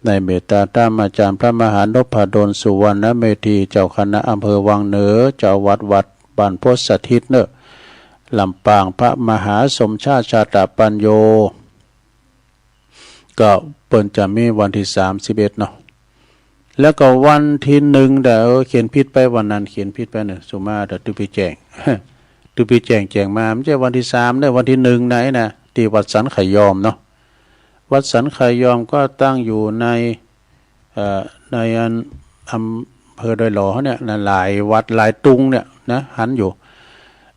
ในเมตตาธรรมอาจารย์พระมหานพดลสุวรรณเมธี เจ้าคณะอำเภอวังเหนือ เจ้าอาวาสวัดบรรพตสถิตเนาะ ลำปาง พระมหาสมชาติ ชาตปัญโญ ก็เปิ้นจะมีวันตี้สามสิบเอ็ดเนาะ แล้วก็วันตี้หนึ่ง เด้อ เออ เขียนผิดไป วันนั้นเขียนผิดไปเนาะ สุมาเดี๋ยวตุ๊ปีแจ้ง ตุ๊ปี๋แจ้งแจ้งมา บ่ใจ้วันตี้สามเน่อ วันตี้นึ่งไหนนะ ตี้วัดสันขะยอมเนาะ วัดสันขะยอมก็ตั้งอยู่ใน เอ่อ ในอัน อำเภอดอยหล่อเนี่ยนะ หลายวัดหลายตุงเนี่ยนะ หันอยู่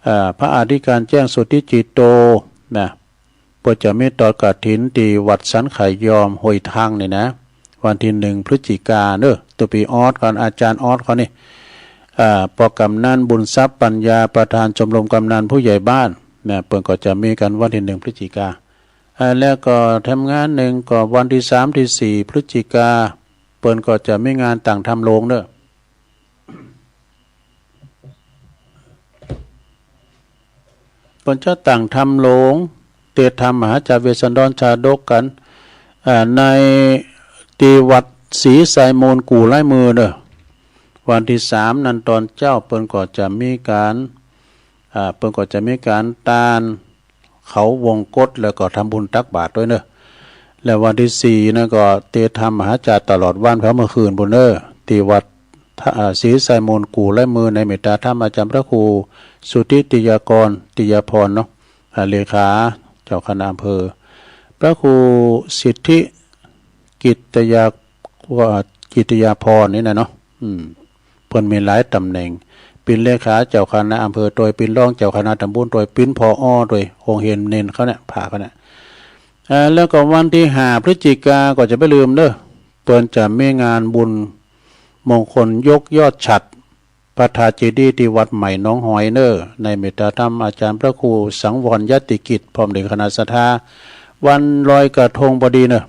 เอ่อ พระอธิการแจ้งสุทธิจิตโตนะ เปิ้นจะมีตอดกฐินตี้วัดสันขะยอมห้วยทังนี่นะ วันตี้นึ่งพฤศจิกาเน่อ ตุ๊ปี๋ออสก่อน อาจ๋ารย์ออสเขานี่ อ่า ปอกำนันบุญทรัพย์ปัญญา ประธานชมรมกำนันผู้ใหญ่บ้านนะ เปิ้นก็จะมีกั๋นวันตี้นึ่งพฤศจิกา อ่า แล้วก็แถมงานนึ่งก็วันตี้สามตี้สี่พฤศจิกา เปิ้นก็จะมีงานตั้งธรรมโลงเน่อ เปิ้นจะตั้งธรรมโลง เตศน์ธรรมมหาจารย์เวสสันดรชาดกกั๋น อ่า ในตี้วัดศรีไซมูลกู่ไร้มือเน่อ วันตี้สามนั้นตอนเจ๊าเปิ้นก็จะมีก๋าน อ่า เปิ้นก็จะมีก๋านตาน เขาวงกต แล้วก็ทำบุญตักบาตรตวยเน่อ แล้ววันตี้สี่นั้นก็เตศน์ธรรมมหาจารย์ตลอดวันแผวเมื่อคืนปู้นเน่อ ตี้วัด อ่า ศรีไซมูลกู่ไร้มือ ในเมตตาธรรมอาจ๋ารย์พระครูสุทธิติยากร ติยาพรเนาะ อ่า เลขาเจ้าคณะอำเภอ พระครูสิทธิกิตติยา กิตติยาพรนี่นะเนาะ อืม เปิ้นมีหลายต๋ำแหน่ง เป๋นเลขาเจ้าคณะอำเภอตวย เป๋นรองเจ้าคณะตำบลตวย เป๋น ผอ ตวย โฮงเฮียนเณรเขาเนี่ย พระเขาเนี่ย อ่า แล้วก็วันตี้ห้าพฤศจิกาก็จะบ่าลืมเน่อ เปิ้นจะมีงานบุญมงคลยกยอดฉัตร พระธาตุเจดีย์ตี้วัดใหม่หนองหอยเน่อ ในเมตตาธรรมอาจ๋ารย์พระครูสังวรยติกิจ พร้อมด้วยคณะศรัทธา วันลอยกระทงพอดีเน่อ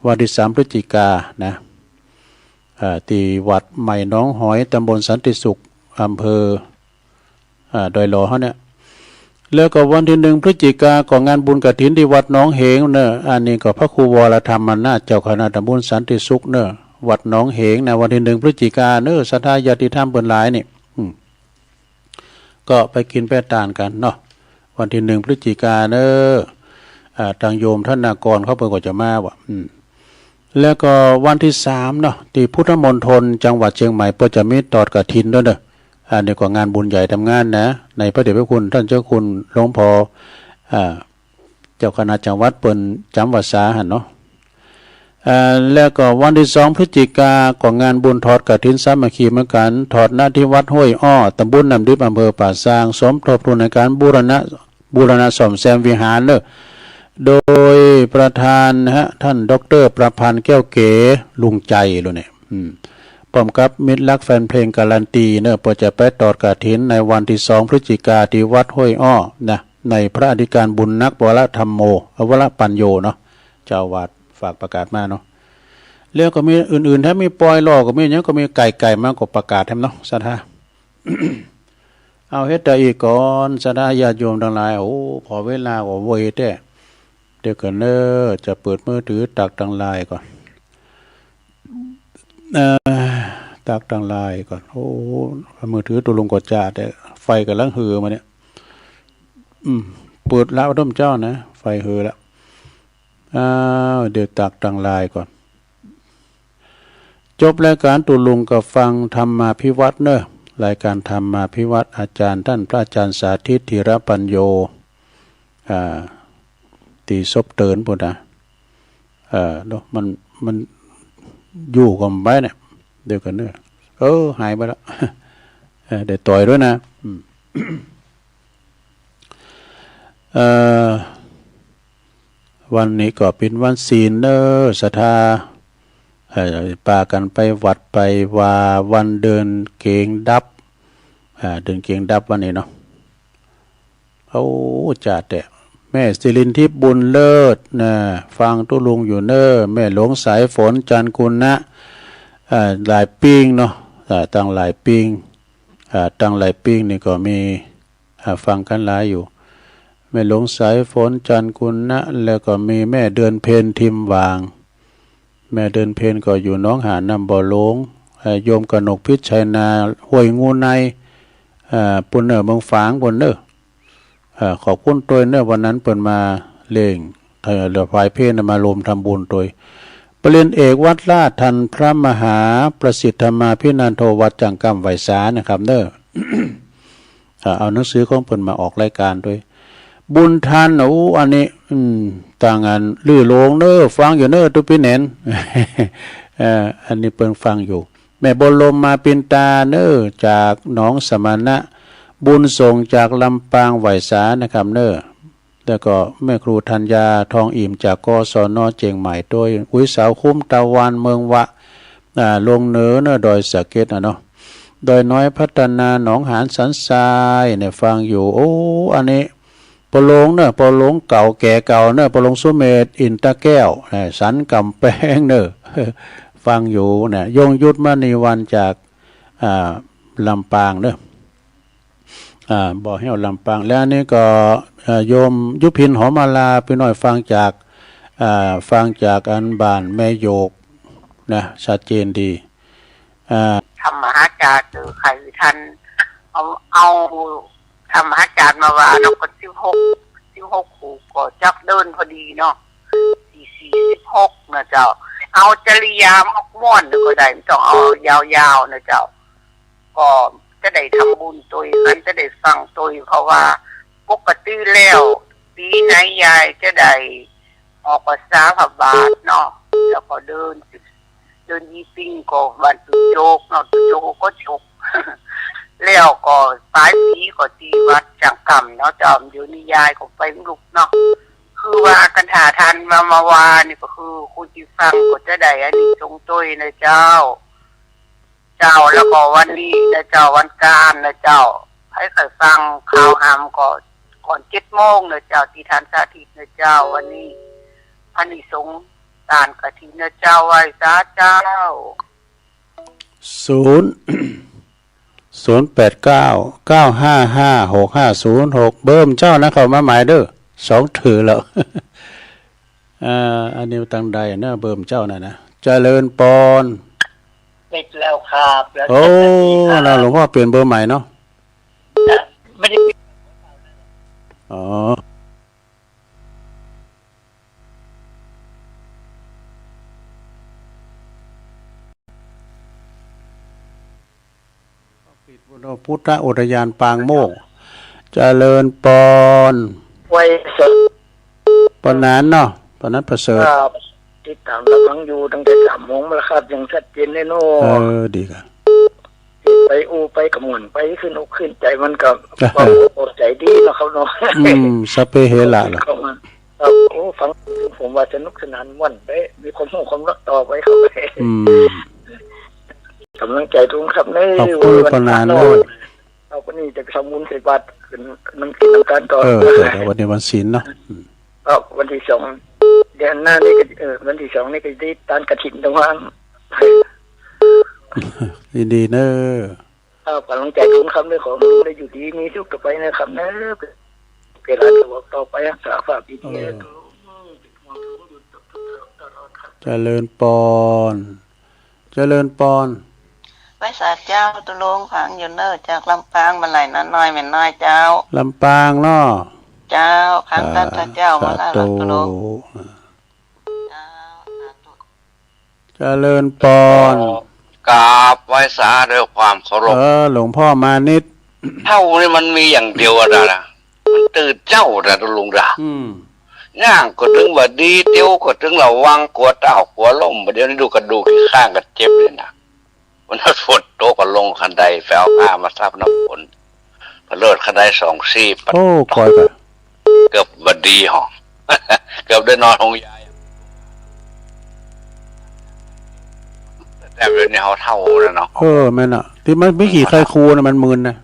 วันตี้สามพฤศจิกานะ อ่า ตี้วัดใหม่หนองหอย ตำบลสันติสุข อำเภอ อ่า ดอยหล่อเฮาเนี่ย แล้วก็วันตี้นึ่งพฤศจิกาก็งานบุญกฐินตี้วัดหนองเหงเน่อ อันนี้ก็พระครูวรธรรมนาถ เจ้าคณะตำบลสันติสุขเน่อ วัดหนองเหงนะ วันตี้นึ่งพฤศจิกาเน่อ ศรัทธาญาติธรรมเปิ้นหลายนี่ อืม ก็ไปกิ๋นไปตานกั๋นเนาะ วันตี้นึ่งพฤศจิกาเน่อ อ่า ตางโยมธนากรเขาเปิ้นก็จะมาว่ะ อืม แล้วก็วันตี้สามเนาะ ตี้พุทธมณฑลจังหวัดเชียงใหม่ เปิ้นจะมีตอดกฐินตวยเน่อ อันนี้ก็งานบุญใหญ่ตามงานนะ ในพระเดชพระคุณต้านเจ้าคุณหลวงพ่อ อ่า เจ้าคณะจังหวัดเปิ้นจ๋ำพรรษาหั้นเนาะ อ่า แล้วก็วันตี้สองพฤศจิกาก็งานบุญทอดกฐินสามัคคีเหมือนกั๋น ทอด ณ ตี้วัดห้วยอ้อ ตำบลน้ำดิบ อำเภอป่าซาง สมทบทุนในก๋านบูรณะ บูรณะซ่อมแซมวิหารเน่อ โดยประธานนะฮะ ต้านด็อกเตอร์ประพันธ์ แก้วเก๋ ลุงใจ๋ โลเนี่ย อืม พร้อมกับมิตรฮักแฟนเพลงการันตีเน่อ เปิ้นจะไปตอดกฐินในวันตี้สองพฤศจิกาตี้วัดห้วยอ้อนะ ในพระอธิการบุญนัก วรธัมโม วรปัญโญเนาะ เจ้าอาวาสฝากประกาศมาเนาะ แล้วก็มีอื่นๆ ถ้ามีปอยหล่อก็มีหยังก็มีไก่ๆ มาก็ประกาศแหมเนาะ ศรัทธา เอาเฮ็ดตะอี้ก่อน ศรัทธาญาติโยมตังหลาย โอ้ ผ่อเวลาก็เวยแต๊ เดี๋ยวก่อนเน่อ จะเปิดมือถือตักตังหลายก่อน เอ่อ ตักตังหลายก่อน โอ้ มือถือตุ๊ลุงก็จ้าแต๊ ไฟก่ำลังหือมาเนี่ย อืม เปิดละด้อมเจ้านะ ไฟหือละ อ้าว เดี๋ยวตักตังหลายก่อน จบรายก๋านตุ๊ลุงก็ฟังธรรมาภิวัตน์เน่อ รายก๋านธรรมาภิวัตน์ อาจ๋ารย์ต้านพระอาจ๋ารย์สาธิต ธีรปัญโญ อ่า ตี้ศพเตินปู้นนะ เออ เนาะ มัน มันอยู่ก่อไปเนี่ย เดี๋ยวก่อนเน่อ เออ หายไปละ เออ ได้ต่อยตวยนะ อืม เอ่อ วันนี้ก็เป๋นวันศีลเน่อ ศรัทธา เอ่อ ปากั๋นไปวัดไปวา วันเดือนเก๋งดับ อ่า เดือนเก๋งดับวันนี้เนาะ โอ้ จ้าแต๊ แม่สิรินทิพย์ บุญเลิศนะ ฟังตุ๊ลุงอยู่เน่อ แม่หลวงสายฝน จันทร์กุณะ อ่า หลายปิ้งเนาะ อ่า ตังหลายปิ้ง อ่า ตังหลายปิ้งนี่ก็มี อ่า ฟังกั๋นหลายอยู่ แม่หลวงสายฝน จันทร์กุณะ แล้วก็มีแม่เดือนเพ็ญ ทิมหว่าง แม่เดือนเพ็ญก็อยู่หนองหานน้ำบ่อหลวง เอ่อ โยมกนกพิชชัยนา ห้วยงูใน เอ่อ ปู้นเน่อ เมืองฝางปู้นเน่อ เอ่อ ขอบคุณตวยเน่อ วันนั้นเปิ้นมาเล่ง เอ่อ ถวายเพลมาร่วมทำบุญตวย ปริญญาเอกวัดราช ต้านพระมหาประสิทธิ์ธรรมาภินันโท วัดจั่งกล้ำไหว้สานะครับเน่อ อ่า เอาหนังสือของเปิ้นมาออกรายการตวย บุญทัน อู้ อันนี้ อืม ต่างอัน ลือโลงเน่อ ฟังอยู่เน่อ ตุ๊ปี้แหนน เอ่อ อันนี้เปิ้นฟังอยู่ แม่บรมมาปินตาเน่อ จากหนองสมณะ บุญส่งจากลำปาง ไหว้สานะครับเน่อ แล้วก็แม่ครูธัญญา ทองอิ่ม จาก กศน เจียงใหม่ตวย อุ๋ยสาวคุ้ม ตะวัน เมืองวะ อ่า ลงเหนือเน่อ ดอยสะเก็ดอะเนาะ ดอยน้อยพัฒนา หนองหาน สันทรายเนี่ย ฟังอยู่ โอ้ อันนี้ ปอหลวงเน่อ ปอหลวงเก่าแก่เก่าเน่อ ปอหลวงสุเมธ อินตะแก้ว นะ สันก๋ำแปงเน่อ ฟังอยู่นะ ยงยุทธ มณีวรรณ จาก อ่า ลำปางเน่อ อ่า บ่อแห้ว ลำปาง และอันนี้ก็ อ่า โยมยุพิน หอมมาลา ปี้น้อยฟังจาก อ่า ฟังจากอันบ้านแม่โยกนะ ชัดเจนดี อ่า ธรรมหาจารย์ คือใครท่าน เอา เอา ธรรมหาจารย์มาว่าเนาะ ก็สิบหก สิบหก คู่ก็จักเดินพอดีเนาะ สี่สี่ สิบหก นะเจ้า เอาจริยามาม่วนก็ได้ บ่ต้องเอายาวๆ นะเจ้า ก็จะได้ทำบุญตวยกั๋น จะได้ฟังตวย เพราะว่าปกติแล้ว ปี๋ไหนยายจะได้ออกพรรษาพระบาทเนาะ แล้วก็เดิน เดินยี่ปิ้งก็วันตุ๊โจกเนาะ ตุ๊โจกก็จก แล้วก็ป๋ายปี๋ก็ตี้วัดจังกำเนาะเจ้า เดี๋ยวนี้ยายก็ไปบ่ลุกเนาะ คือว่าคันถ้าท่านมา มาว่านี่ก็คือคนตี้ฟังก็จะได้อานิสงส์ตวยนะเจ้า เจ้า แล้วก็วันนี้นะเจ้า วันก๋านนะเจ้า ใผใค่ฟังข่าวหำก็ก่อนเจ็ดโมงนะเจ้า ตี้ท่านสาธิตนะเจ้า วันนี้อานิสงส์ตานกฐินนะเจ้า ไหว้สาเจ้า ศูนย์ ศูนย์แปดเก้า เก้าห้าห้า หกห้าศูนย์หก เบอร์เจ้านะ เข้ามาใหม่เด้อ สองเทื่อแล้ว อ่า อันนี้ตังใดนะ เบอร์เจ้าน่ะนะ เจริญปอน ปิดแล้วครับ แล้ว โอ้ เจ็ดนาทีครับ นะ หลวงพ่อเปลี่ยนเบอร์ใหม่เนาะ ไม่ได้ปิด อ๋อ พุทธอุทยานปางโมกข์ เจริญปอน ไว้สด ปอหนานเนาะ ปอหนานประเสริฐ ครับ ติดต๋ามรับฟังอยู่ตั้งแต่สามโมงมาแล้วครับ อย่างชัดเจนเลยเนาะ เออ ดีครับ ไปอู้ไปกำม่วนไปขึ้นอกขึ้นใจ๋มันก็ เว้าอกใจดีเนาะครับเนาะ อืม สัพเพเหระล่ะ เข้ามา ครับ โอ้ ฟังผมว่าสนุกสนานม่วนเด้ มีความรู้ความรู้ต่อไปครับ อืม ก๋ำลังใจ๋ลุงครับเน่อ ขอบคุณปอหนานเน่อ เอาปะนี่จะไปทำบุญใส่บาตร กิ๋นน้ำกิ๋นน้ำตานต่อ เออ เออ วันนี้วันศีลเนาะ อืม ครับ วันตี้สอง เดือนหน้านี่ก็ เออ วันตี้สองนี่ก็ได้ตานกฐินตางว่า ดีๆ เน่อ ครับ ก๋ำลังใจ๋ลุงครับเน่อ ขอให้ลุงได้อยู่ดีมีสุขต่อไปนะครับเน่อ เวลาจะบอกต่อไป รักษาฝากดีๆ เออ เจริญปอน เจริญปอน ไหว้สาเจ้า ตุ๊ลุง ฟังอยู่เน่อ จากลำปาง บ่าไหล่น้าน้อยแม่น้อยเจ้า ลำปางเนาะ เจ้า ฟังตานพระเจ้า สาธุ มาแล้วตุ๊ลุง เจ้า สาธุ เจริญปอน กราบไหว้สาด้วยความเคารพ เออ หลวงพ่อมานิต เฒ่านี่มันมีอย่างเดียวอะนะ มันตื่นเจ๊านะตุ๊ลุงนะ อืม ย่างก็ตึงบ่ดี เตียวก็ตึงระวัง กั๋วต้าวกั๋วล้ม บ่าเดี๋ยวนี้ดูกระดูกอีกข้างก็เจ็บเลยนะ วันนั้นฝนตกก็ลงคันได ไปเอาผ้ามาซับน้ำฝน พะเลิดคันไดสองซี่ ปัด โอ้ ก้อยไป เกือบบ่ดีหรอ เกือบได้นอนโฮงยา แต่เดี๋ยวนี้เฮาเฒ่าแล้วเนาะ เออ แม่นอะ ตี้มันมีขี้ไคคูนะ มันมึนนะ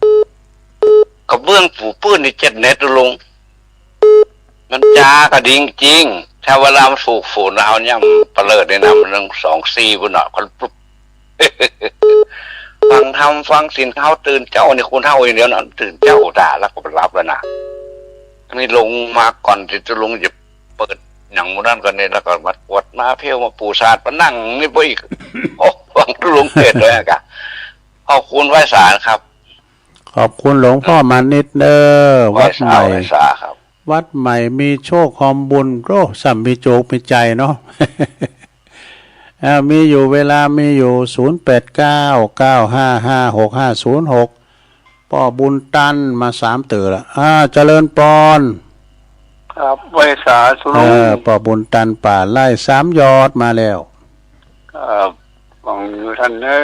กระเบื้องปูปื้นนี่เจ็ดเมตรตุ๊ลุง มันจ๋าก็ดีจริง ถ้าเวลามันถูกฝน เฮาย่ำปะเลิดนี่นะ มันต้องสองซี่ปุ้นเนาะ คนปุ๊บ ฟังธรรมฟังศีล เฮาตื่นเจ๊านี่ คนเฒ่าอย่างเดียวนะ ตื่นเจ๊าต๋าแล้วก็ไปหลับแล้วนะ นี่ลงมาก่อนตี้ตุ๊ลุงจะเปิดหยังหมู่นั้นก่อนนี่ แล้วก็มากวดมาเพี้ยวมาปูสาดมานั่งนี่ไปอีก โอ้ ฟังตุ๊ลุงเทศน์ด้วยอะกะ ขอบคุณไหว้สาครับ ขอบคุณหลวงพ่อมานิตเน่อ ไหว้สา วัดใหม่ ไหว้สาครับ วัดใหม่มีโชคฮอมบุญ โอ้ ส่ำมีโจกมีใจ๋เนาะ อ่า มีอยู่ เวลามีอยู่ ศูนย์แปดเก้า เก้าห้าห้า หกห้าศูนย์หก ป้อบุญตันมาสามเตื้อละ อ่า เจริญปอน ครับ ไหว้สาธุ เออ ลุง ป้อบุญตันป่าไร่สามยอดมาแล้ว ครับ ฟังอยู่ต้านเน่อ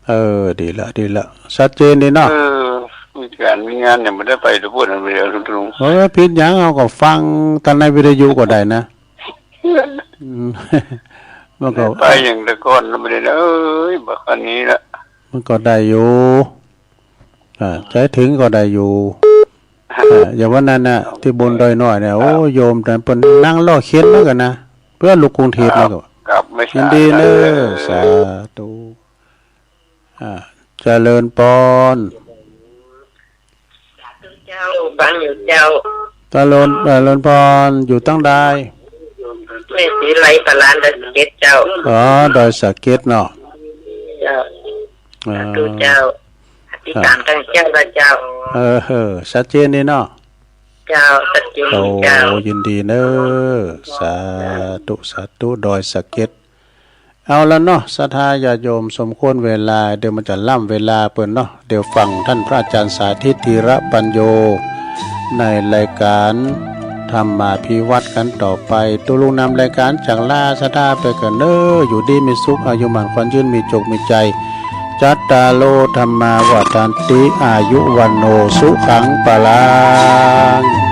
เออ ดีละ ดีละ ชัดเจนดีเนาะ เออ มีก๋านมีงานเนี่ย บ่ได้ไปตะพู้นอันเดียว ลุง เออ ผิดหยัง เฮาก็ฟังตางในวิทยุก็ได้นะ อืม มันก็ ไปอย่างแต่ก่อนแล้วบ่ได้นะ เอ้ย บ่ค่อยนี้ละ มันก็ได้อยู่ อ่า ใจ๋เถิงก็ได้อยู่ อ่า อย่างวันนั้นน่ะ ตี้บนดอยน้อยเนี่ย โอ้ โยมแต่เปิ้นนั่งล้อเข็นมากั๋นนะ เปื้อลุกกรุงเทพฯ มากั๋น ครับ ไม่ใช่ ยินดีเน่อ เออ สาธุ อ่า เจริญปอน สาธุเจ้า ฟังอยู่เจ้า เจริญ เจริญปอน อยู่ตางใด แม่ศรีไลย ปลาลาน ดอยสะเก็ดเจ้า อ๋อ ดอยสะเก็ดเนาะ เจ้า อ่า สาธุเจ้า อธิษฐานตั้งเจ้าละเจ้า เออ เออ ชัดเจนดีเนาะ เจ้า ชัดเจน โอ้ เจ้า ยินดีเน่อ สาธุ สาธุ ดอยสะเก็ด เอาละเนาะ ศรัทธาญาติโยม สมควรเวลา เดี๋ยวมันจะล้ำเวลาเปิ้นเนาะ เดี๋ยวฟังต้านพระอาจารย์สาธิต ธีระปัญโญ ในรายก๋านธรรมาภิวัฒน์กั๋นต่อไป ตุ๊ลุงนำรายก๋านจากลาศรัทธาไปก่อนเน่อ อยู่ดีมีสุข อายุหมั้นขวัญยืน มีโจคมีชัย จัตตาโร ธัมมา วัฑฒันติ อายุ วัณโณ สุขัง พลัง